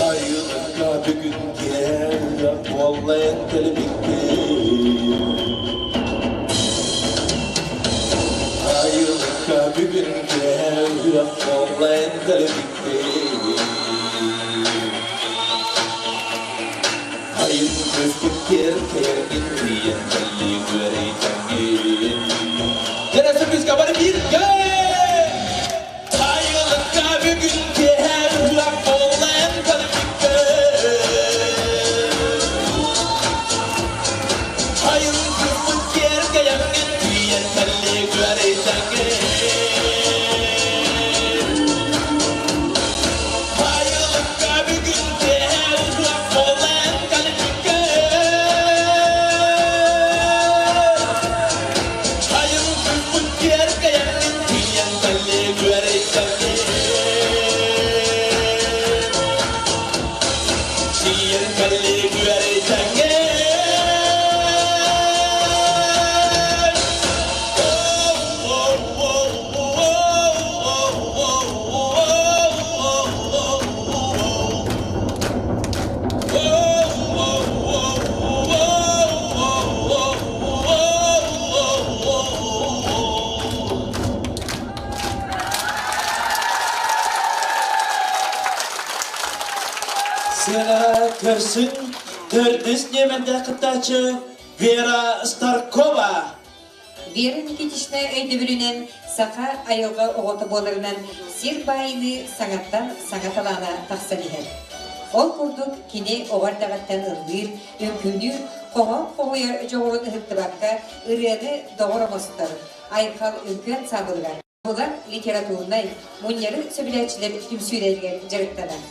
Айылыкка бүгүн киэһэ буоллайан кэлбиккин. Айылыкка бүгүн киэһэ буоллайан кэлбиккин. Айын көспүт киэр кэргин тиийэн кэллиҥ үөрэйтэҥҥин. бииргэ Тайылыкка бүгүн киэһэ ыһыах буолан кэлбиккэ Айыл кыыспыт киэргэйэҥҥин тиийэн кэллии күөрэйдэҥҥин Айылыкка бүгүн киэһэ ыһыах буолан кэлбиккэ Айыл кыыспыт киэргэйэҥҥин тиийэн кэллии күөрэйдэҥҥин Тиийэн кэллии күөрэйдэҥҥин Сыанаҕа көрсүн төрдүс нүөмэрдээх кыттааччы Вера Старкова. Вера Никитична өйдөбүлүнэн саха айылҕа оҕото буоларынан сир баайыныы саҥаттан саҥа талаана тахсан иһэр. Ол курдук кини оҕо эрдэҕиттэн ыллыыр, үҥкүүлүүр, хоһоон хоһуйар дьоҕурун ыһыктыбакка ырыаны доҕор оҥостор, айхал үҥкүү ансаамбылыгар Булан литературнай мунньары сөбүлээччилэр түмсүүлэригэр дьарыктанар.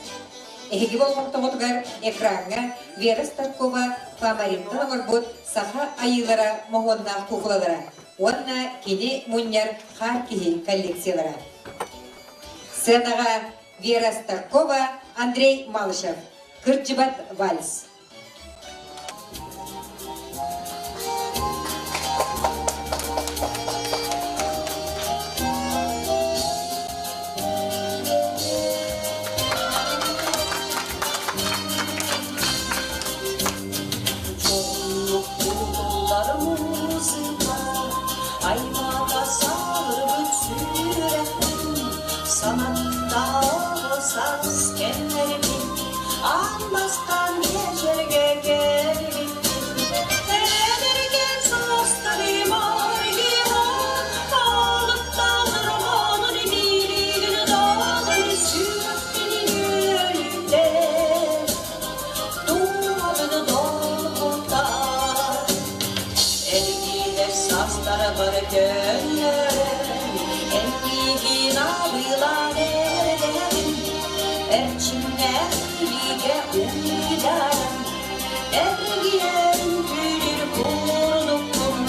Эһиги болҕомтоҕутугар экраҥҥа Вера Старкова Фамариттан оҥорбут саха айыылара моһуоннаах куукулалара уонна кини мунньар хаар киһи коллекциялара. Сценаҕа Вера Старкова, Андрей Малышев. Кырдьыбат вальс. Аймаата саалырбыт сүрэхпин Санаттааҕы саас кэмнэрбин Аан бастаан биэчэргэ кэлбиппин Эдэркээн саастарым аргыһан Аалыктаах романын бииригин даҕаны сүрэхпин үөрүтэр Дууһабын долгутар Эргиилэр саастара бары көннөрөн, Эйигин абылаан эрдэҕим, Эрчимнээх илиигэ уйдаран, Эргийэн түүнүр курдукпун.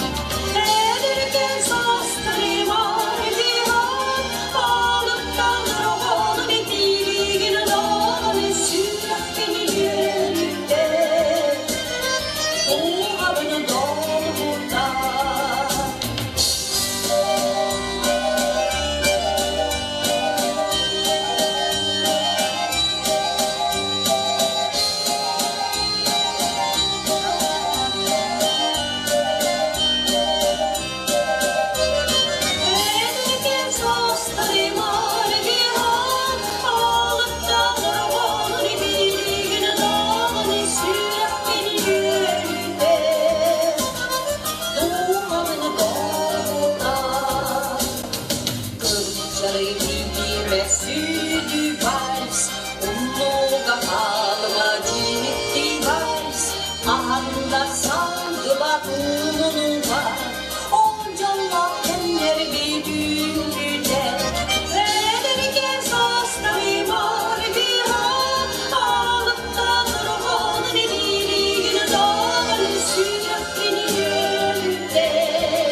Эдэркээн саастарым аргыһан, Аалыктан роҕону битиигин даҕаны сүрэхпин үөрүтэр. Дууһабын долгутар. Эдэркээн саастарым аргыһан, Аалыктаах оҕолор билигин даҕаны сүрэхпин үөрүтэр, дууһабын долгутар. Кырдьары билимэ сүдү вальс, умнууга хаалыма дьикти вальс, хаһан да салгыбат умнуга, ол дьоллоох кэмнэрбит үүннүлэр. Эдэркээн саастарым аргыһан, аалыктаах романын илиигин даҕаны сүрэхпин үөрүтэр,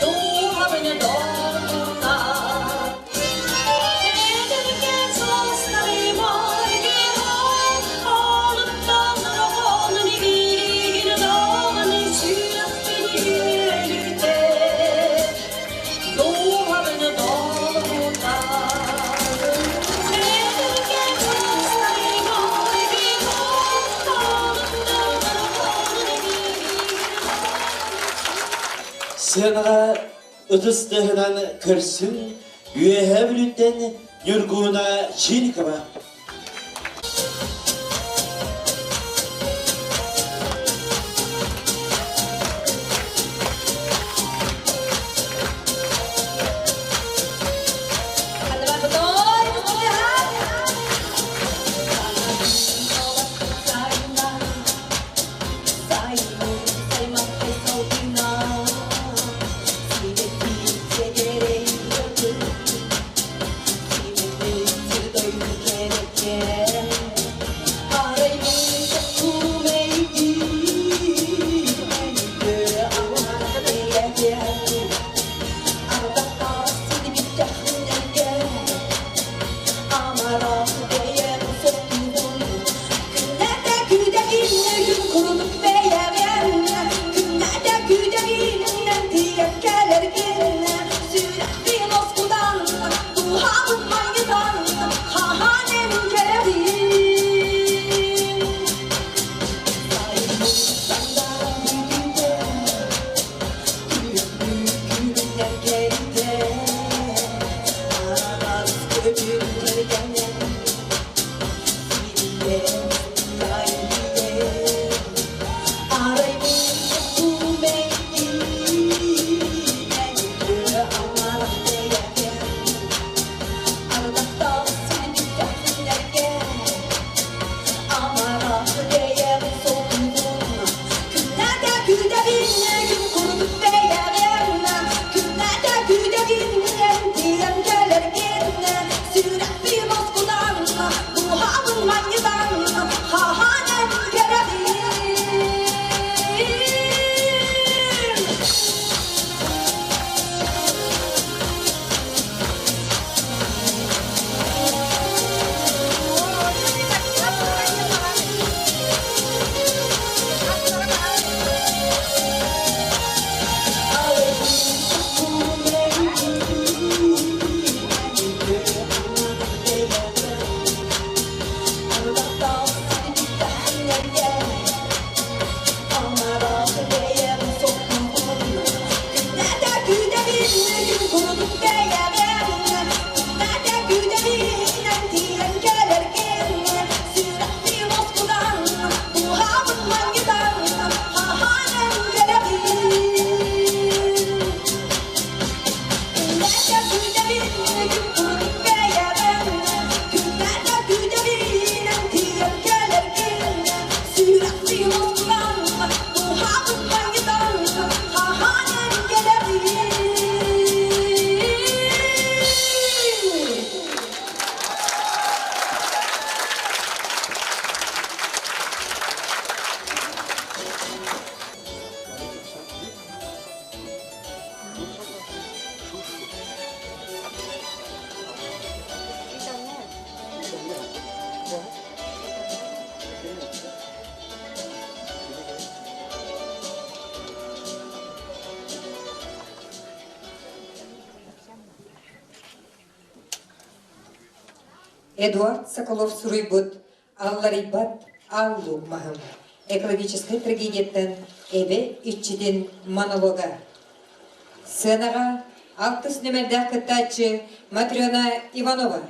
дууһабын долгутар. Эдэркээн саастарым аргыһан, аалыктаах романын илиигин даҕаны сүрэхпин үөрүтэр, дууһабын долгутар. Эдэркээн саастарым аргыһан, аалыктаах романын илиигин Сыанаҕа ытыс тыаһынан көрсүҥ Үөһээ Бүлүүттэн Ньургууна Чирикова. Эдуард Соколов суруйбут «Алларыйбат аал-луук маһым» экологическай трагедияттан эбэ иччитин монолога. Сценаҕа алтыс нүмердээх кыттааччы Матрена Иванова.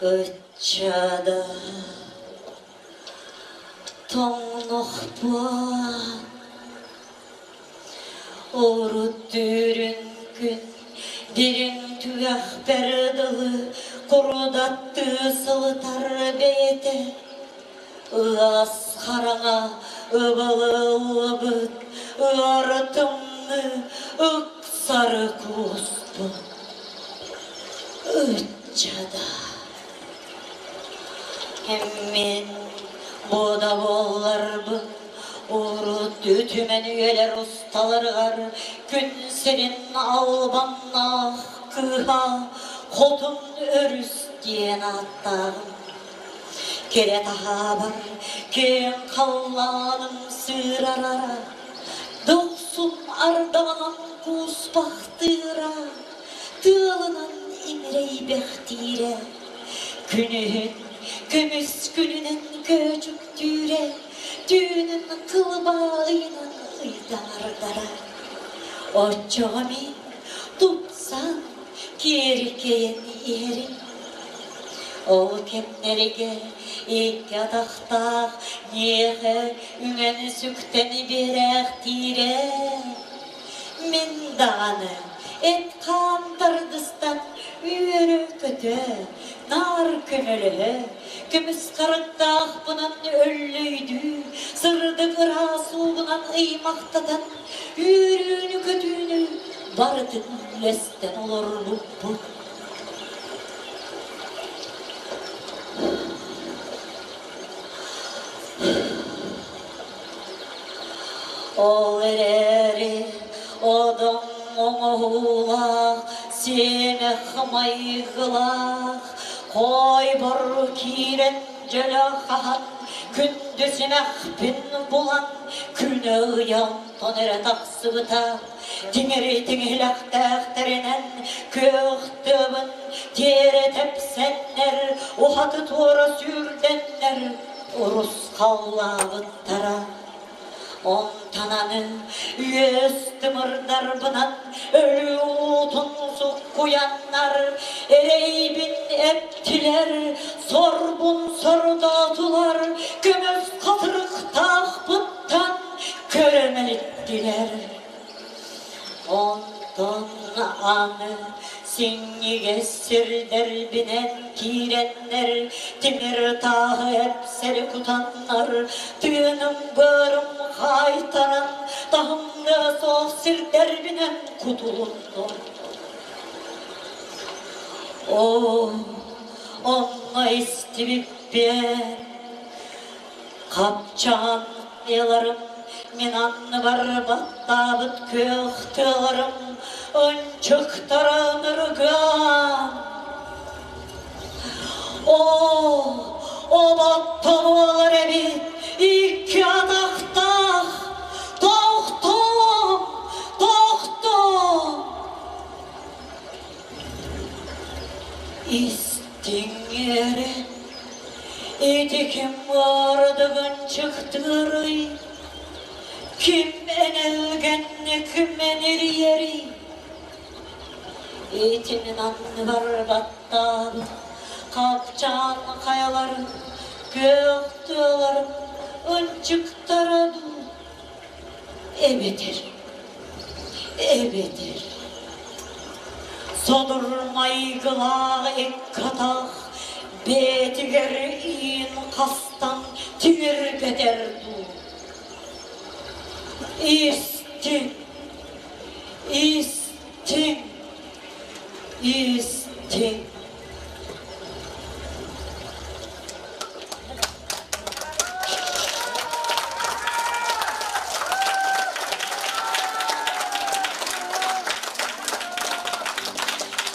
Ыччада тоҥнохпуон Урут түүрүн күн дириҥ түгэхпэр дылы курдаттыы сылытар бэйэтэ Ыас хараҥа ыбылыллыбыт ыар тымныы ыксары кууспут Ыччада Мин бу да буолларбын урут үтүмэн үйэлэр усталарыгар күн сирин албаннаах кыыһа Хотун өрүс диэн ааттааҕым. Кэрэ таһаабар киэҥ халлааным сыырарара, дохсун ардаҕынан кууспахтыыра, тыалынан имирэйбэхтиирэ, күнүһүн көмүс күнүнэн көөчүктүүрэ, түүнүн кылбаа ыйынан ыйдаҥардара. Оччоҕо мин тупсан, киэркэйэн иһэрим. Ол кэмнэргэ икки атахтаах миэхэ үҥэн-сүктэн биэрээхтиирэ. Мин даҕаны эт-хаан тардыстан үөрэ-көтө, наар көмөлөһө, көмүс харахтаахпынан өллөйдүү, сырдык ыраас уубунан ыймахтатан, үөрүүнү-көтүүнү барытын үллэстэн олорбуппут. Ол эрээри одоҥ оҥоһуулаах, сиэмэх майгылаах, хойбор киирэн дьөлө хаһан, күндү симэхпин булан, күнэ ыйан тон эрэ тахсыбыта. Тиҥири тиҥилэхтээхтэринэн күөх тыабын тиэрэ тэпсэннэр, уһаты-туора сүүрдэннэр урусхаллаабыттара. Онтон аны үөс тымырдарбынан өлүү уутун суккуйаннар, эрэйбин эптилэр, сорбун сордоотулар, көмүс хатырыктаахпыттан көрө мэлиттилэр. Онтон аны синньигэс сирдэрбинэн киирэннэр, тимир тааһы эпсэри кутаннар, тыыным быарым хаайтаран, таһымныа суох сирдэрбинэн кутулуннум. Оо, онно истибиппиэн, Хапчаан тыаларым, мин анныбар баттаабыт күөх тыаларым ынчыктара ынырыгыам. Оо, оботто буолар эбит икки атахтаах, тохтоо, тохтоо. Истиҥ эрэ Ити ким ардыгын чыктырый, ким энэлгэнник мэнирийэрий? Ити мин анныбар баттаабыт хапчаан хайаларым, күөх тыаларым ынчыктара дуу? Эбэтэр, эбэтэр содур майгылаах икки атах бэйэтигэр иин хастан тимиргэтэр дуу? Истиҥ, истиҥ, истиҥ.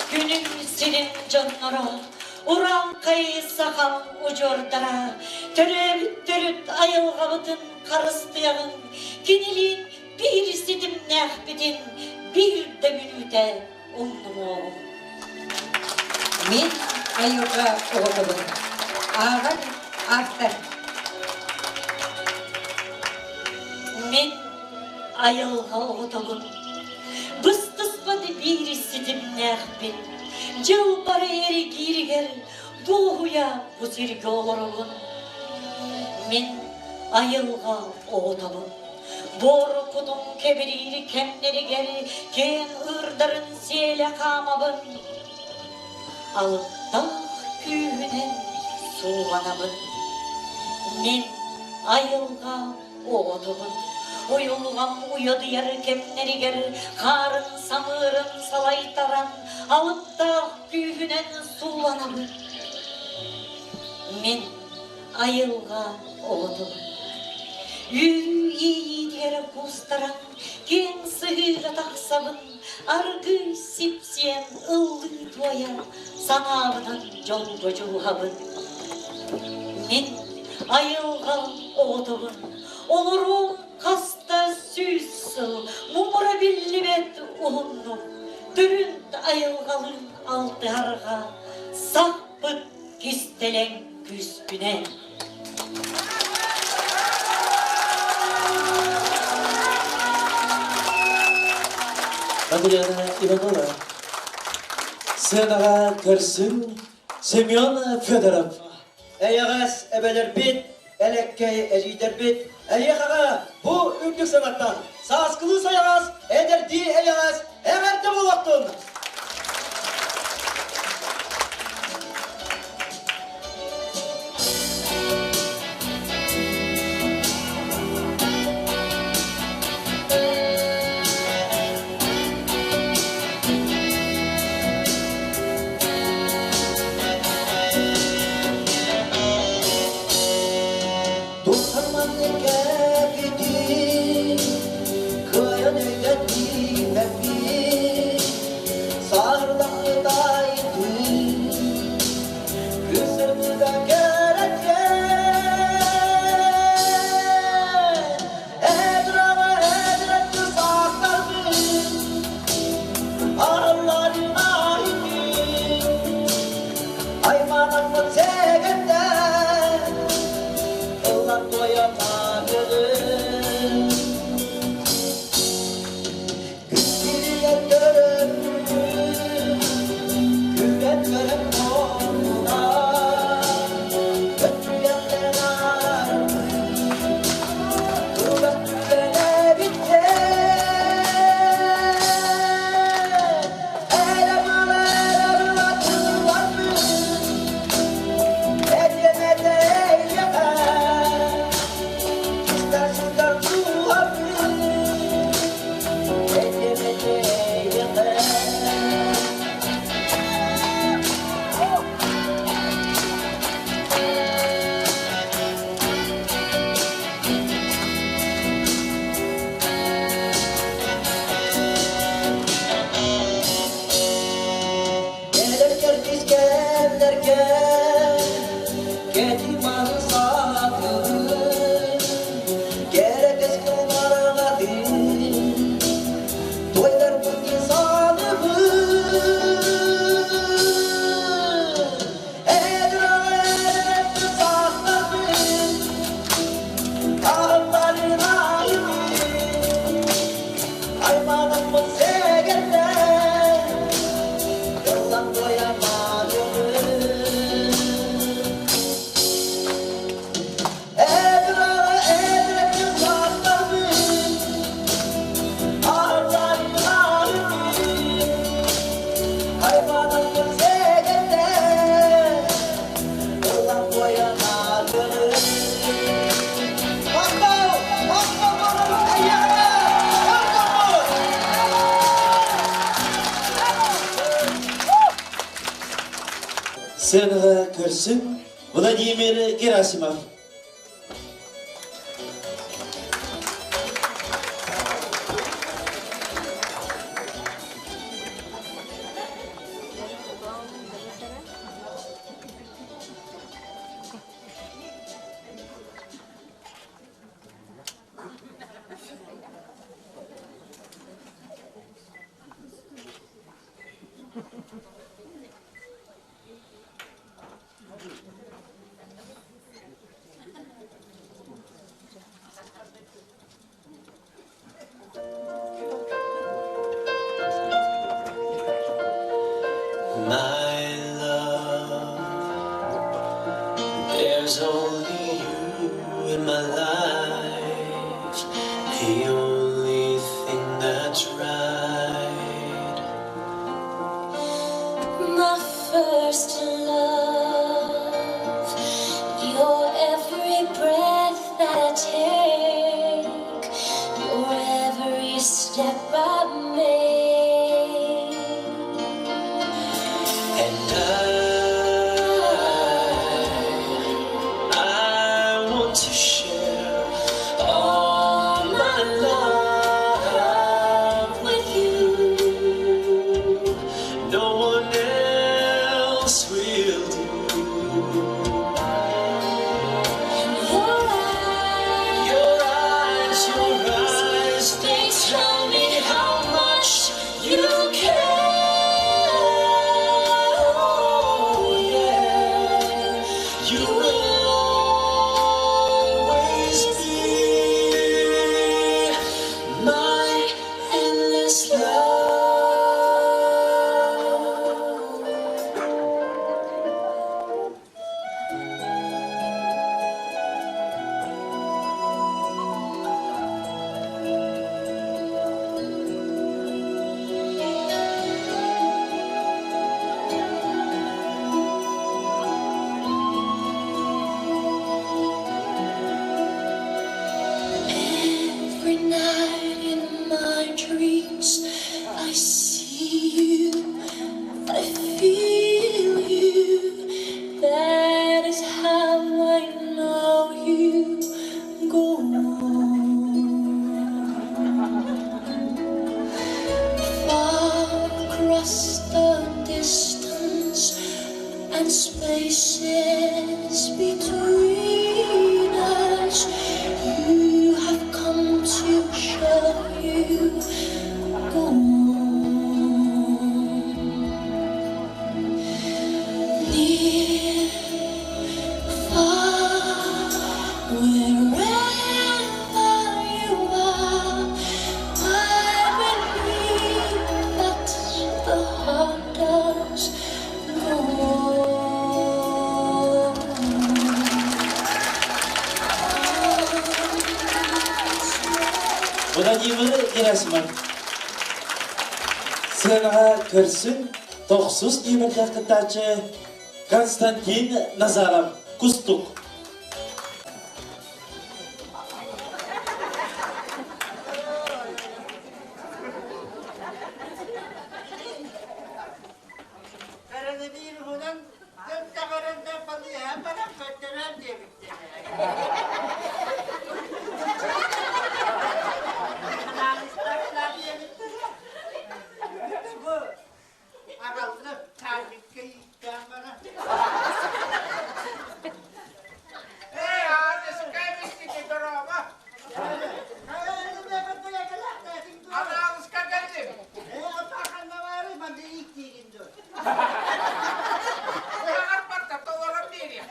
Күнүм сирин дьонноро, урааҥхай сахам удьуордара, төрөөбүт төрүт айылҕабытын харыстыаҕыҥ, кинилиин. биир ситимнээхпитин биир да мүнүүтэ умнумуоҕум. Мин айылҕа оҕотобун. Ааҕар автор. Мин айылҕа оҕотобун. Быстыспат биир ситимнээхпин. Дьыл бары эргииригэр дуоһуйа бу сиргэ олоробун. Мин айылҕа оҕотобун. Буор кутум кэбириир кэмнэригэр киэҥ ыырдарын сиэлэ хаамабын. Алыптаах күүһүнэн сууланабын. Мин айылҕа оҕотобун. Уйулҕам уйадыйар кэмнэригэр хаарын самыырын салайтаран алыптаах күүһүнэн сууланабын. Мин айылҕа оҕотобун. Үөрүү иэйиитигэр куустаран киэҥ сыһыыга тахсабын, аргыый сипсиэн ыллыы туойа санаабынан дьолго дьулуһабын. Мин айылҕа оҕотобун, олоруом хаста сүүс сыл муҥура биллибэт уһуннук, төрүт айылҕалыын алтыһарга сахпыт кистэлэҥ күүспүнэн. Адриана Иванова. Сценаҕа көрсүҥ Семен Федоров. Эйэҕэс эбэлэрбит, элэккэй эдьиийдэрбит, эйиэхэҕэ бу үрдүк саҥаттан сааскылыы сайаҕас, эдэрдии эйэҕэс эҕэрдэ буолуохтун! Тухтарманны кэпитин, кыайан өйдөтпэппин, саарылахы тайдын, күсырмыта кэрэткен, эдраҕа эдрэкки саастарбын, арылларын айдын, айманаммыт сэгэтэн, ыллан туойа таагылын. Күн төрөппүт, күлэн көрөн буолла, өттүгэр аарбыт, туган түгэнэбиттэн, эрэ мала эрэ була тылларбыт, этиэмэтэ эйиэхэ, истэр сытар дууһабыт. Кэлэр кэти маны саатыбын, кэрэ кэскил бараҕатын, туойдарбыт саныбын. Эдрэҕэ саастарбын, аарымнарын айбын, айманаммын сэгэрдэн, ыллан туойан Сценаҕа көрсүҥ Владимир Герасимов. in my life, the only thing that's right. My first love, your every breath that I take, your every step I make. And I want to share all my love with you. No one else will do. Your eyes, your eyes, they tell me how much you care. Oh, yeah. You will always be my endless love. Every night in my dreams, I see you, I feel you. That is how I know you go on. Far across the distance and spaces between us, you have come to show you go on. Near, far, wherever you are, I believe that the heart does go on. Владимир Герасимов. Сыанаҕа көрсүн тохсус нүөмэрдээх кыттааччы Константин Назаров Кустук. Коронавируһунан дьон таҕаранда балыыһа баран көрдөрөөр диэбиттэрэ. Анализтарылар диэбиттэрэ. Бу аҕаллым таанньыкка ииттээн баран. Эй, аадыска эбиккити дорообо. Анаалыска кэллим. Баҕар барда толорон биэриэх.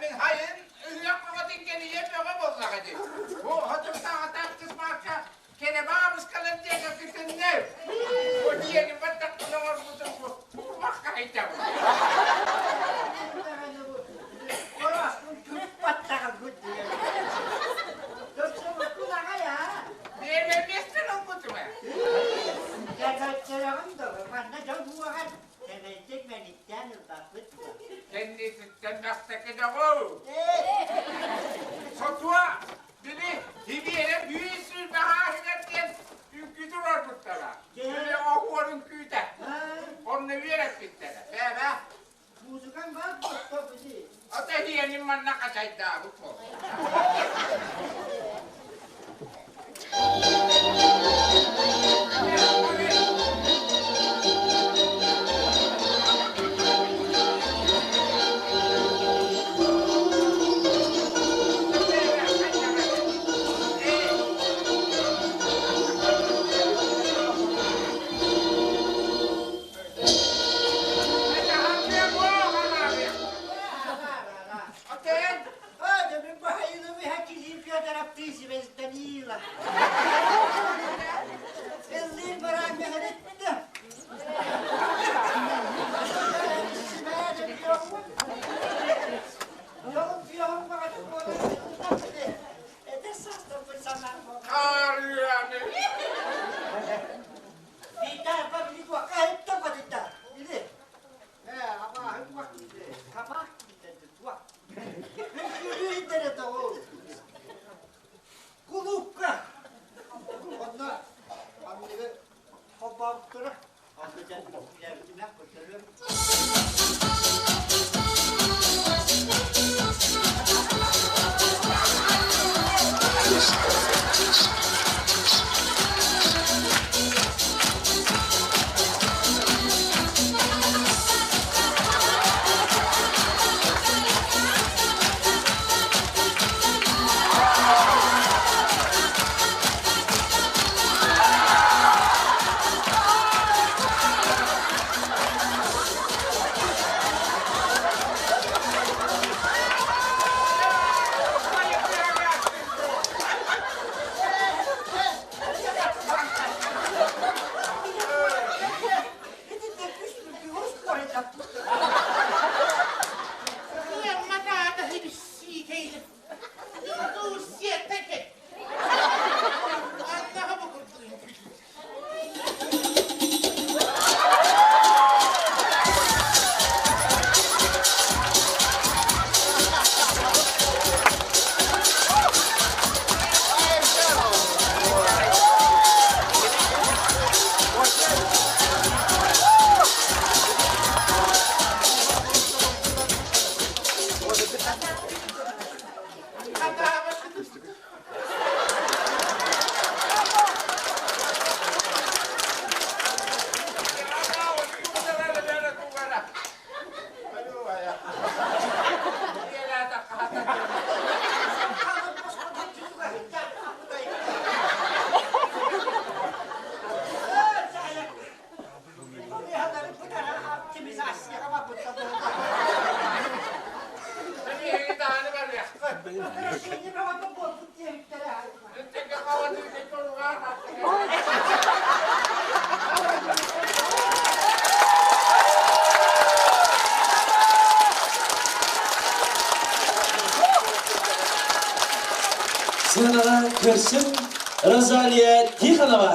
Мин хайын ыһыах бөҕөтүн кэрийэ бөҕө буоллаҕа дии. Бу хотуктааҕыта кысмаакка кэрэ баабыскалар диэки кытыннар. Бу диэни баттахпын оҥорбутум бу курбахха хайдабын. Биэбэ миэстэн ылбытым ээ. Кэннититтэн бастакы доҕор. Сотуа били хибиэрэ бүүс сүүрбэһааһыгар диэн үҥкүү туруорбуттара. Били оһуорун күүтэ. Онно үөрэппиттэрэ. Бэбэ. Ата иһиэнин манна хачайдаабыт буол. Үлээбитимэх көрдөрүөм. Сыанаҕа көрсүм Розалия Тихонова.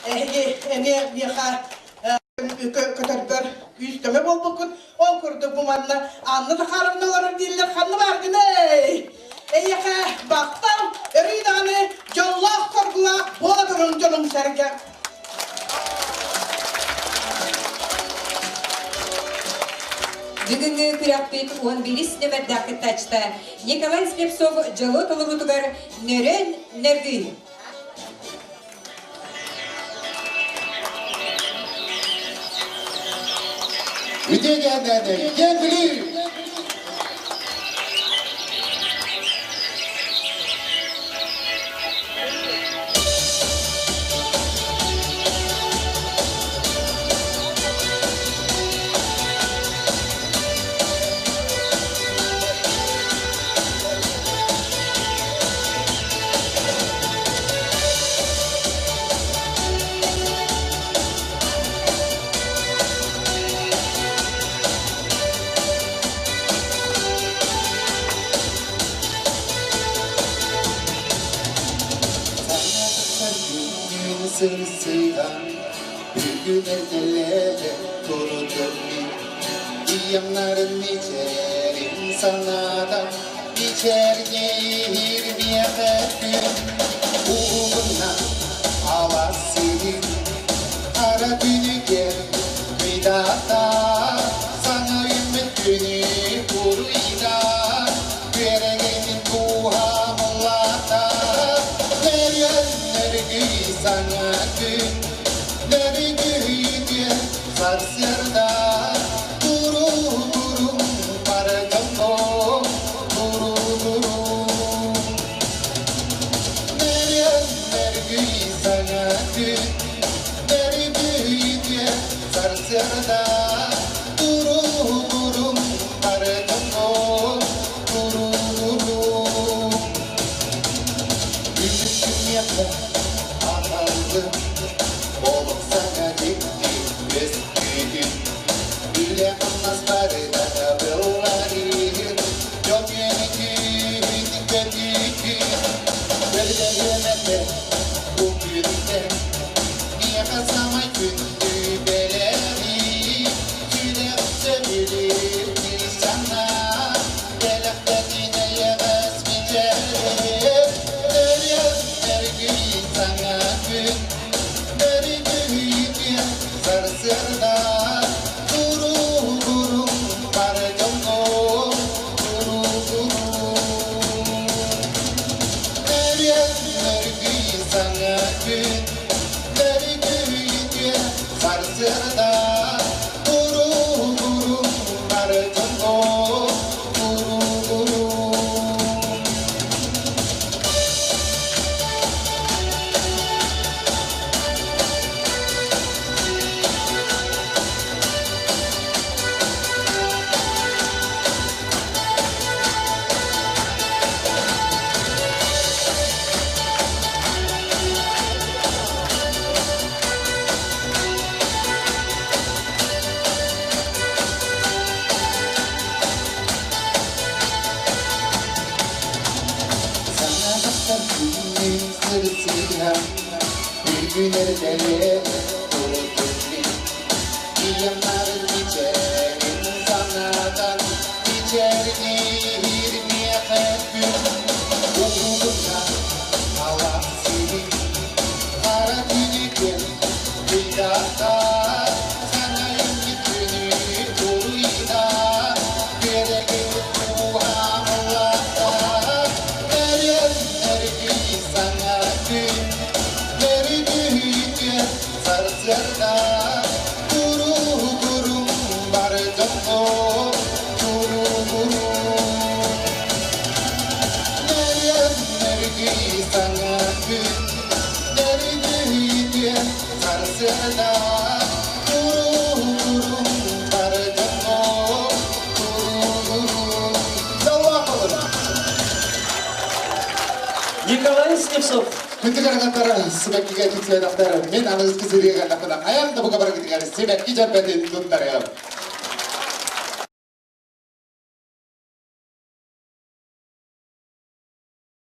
Эһиги эмиэ миэхэ көтөрбөр күүс-көмө буолбуккут. Ол курдук бу манна Анна Захаровна олорор дииллэр ханна бааргыный? Эйиэхэ бахтал, өрүү даҕаны дьоллоох-соргулаах буола турун дьонум сэргэ. Бүгүҥҥү күрэхпит 11 нөмэрдээх кыттааччыта Николай Слепцов дьолуо толоруутугар Нөрөн Нөргүй. Үтүө кээннээнэ, киэн күлүү! Сырсыган бүгүн эрдэлээде турдум мин Ийэмнарын мичээрин санаатам Мичээрнейир миэхэ күн Уһугунна алаас сирин Хара күнүгэр кыйдаата Саҥа үүммүт күнү буруйда Күөрэгеймин кууһа муллаата Нөрүөн нөргүй саҥа күн Нөргүй сарсыарда Туру-турум бары дьоҥҥо Туру-турум Нөрүөн нөргүй саҥа күн Нөргүй сарсыарда Туру-турум бары дьоҥҥо Туру-турум Үмүт күнүөххэ аналлы Олох саҥа дьикти үөскүүтүн Үлэ-хамнас барыта табылларыын Дьон үөнүтүн көтүүтүн Көрдөһүөм этэ бу күнтэн Миэхэ самай күндү бэлэҕи Сүрэх сөбүлүүр санаа Бэлэхтэтин эйэҕэс мичээрин Өрүөн эргий саҥа күн Бөрүкүтүө сарсыарда Туругурун бар дьоҥҥо туругурун Өрүөн өргүй саҥа күн Бөрүкүтүө сарсыарда Туругурун бар дьоҥҥо туругурун Санаатахтар күннүн сырсыһан, Бүгүн эрдэлээ турдум мин. Ийэм нарын мичээрин санаатан, Мичээрниир миэхэ күн. Уһугунна алаас сирин, Хара күнү ыйдаата, Саҥа үүммүт күнү туруйда, Күөрэгэй кууһаамылата, Өрүөн өргүй саҥа күн, Өргүтүө сарсыарда, Туругурум бар дьоҥҥо, туругурум. Өрүөн өргүй саҥа күн, Өргүтүө сарсыарда, Туругурум бар дьоҥҥо, туругурум. Дьоллоох буолун! Николай Слепцов. Күндү карагаттар, сибэккигэ киксиэдэхтэр, мин аныгыскы сырыыга кэллэхпинэ хайаан да бука барыгытыгар сибэкки дьөрбөтүн туттарыам.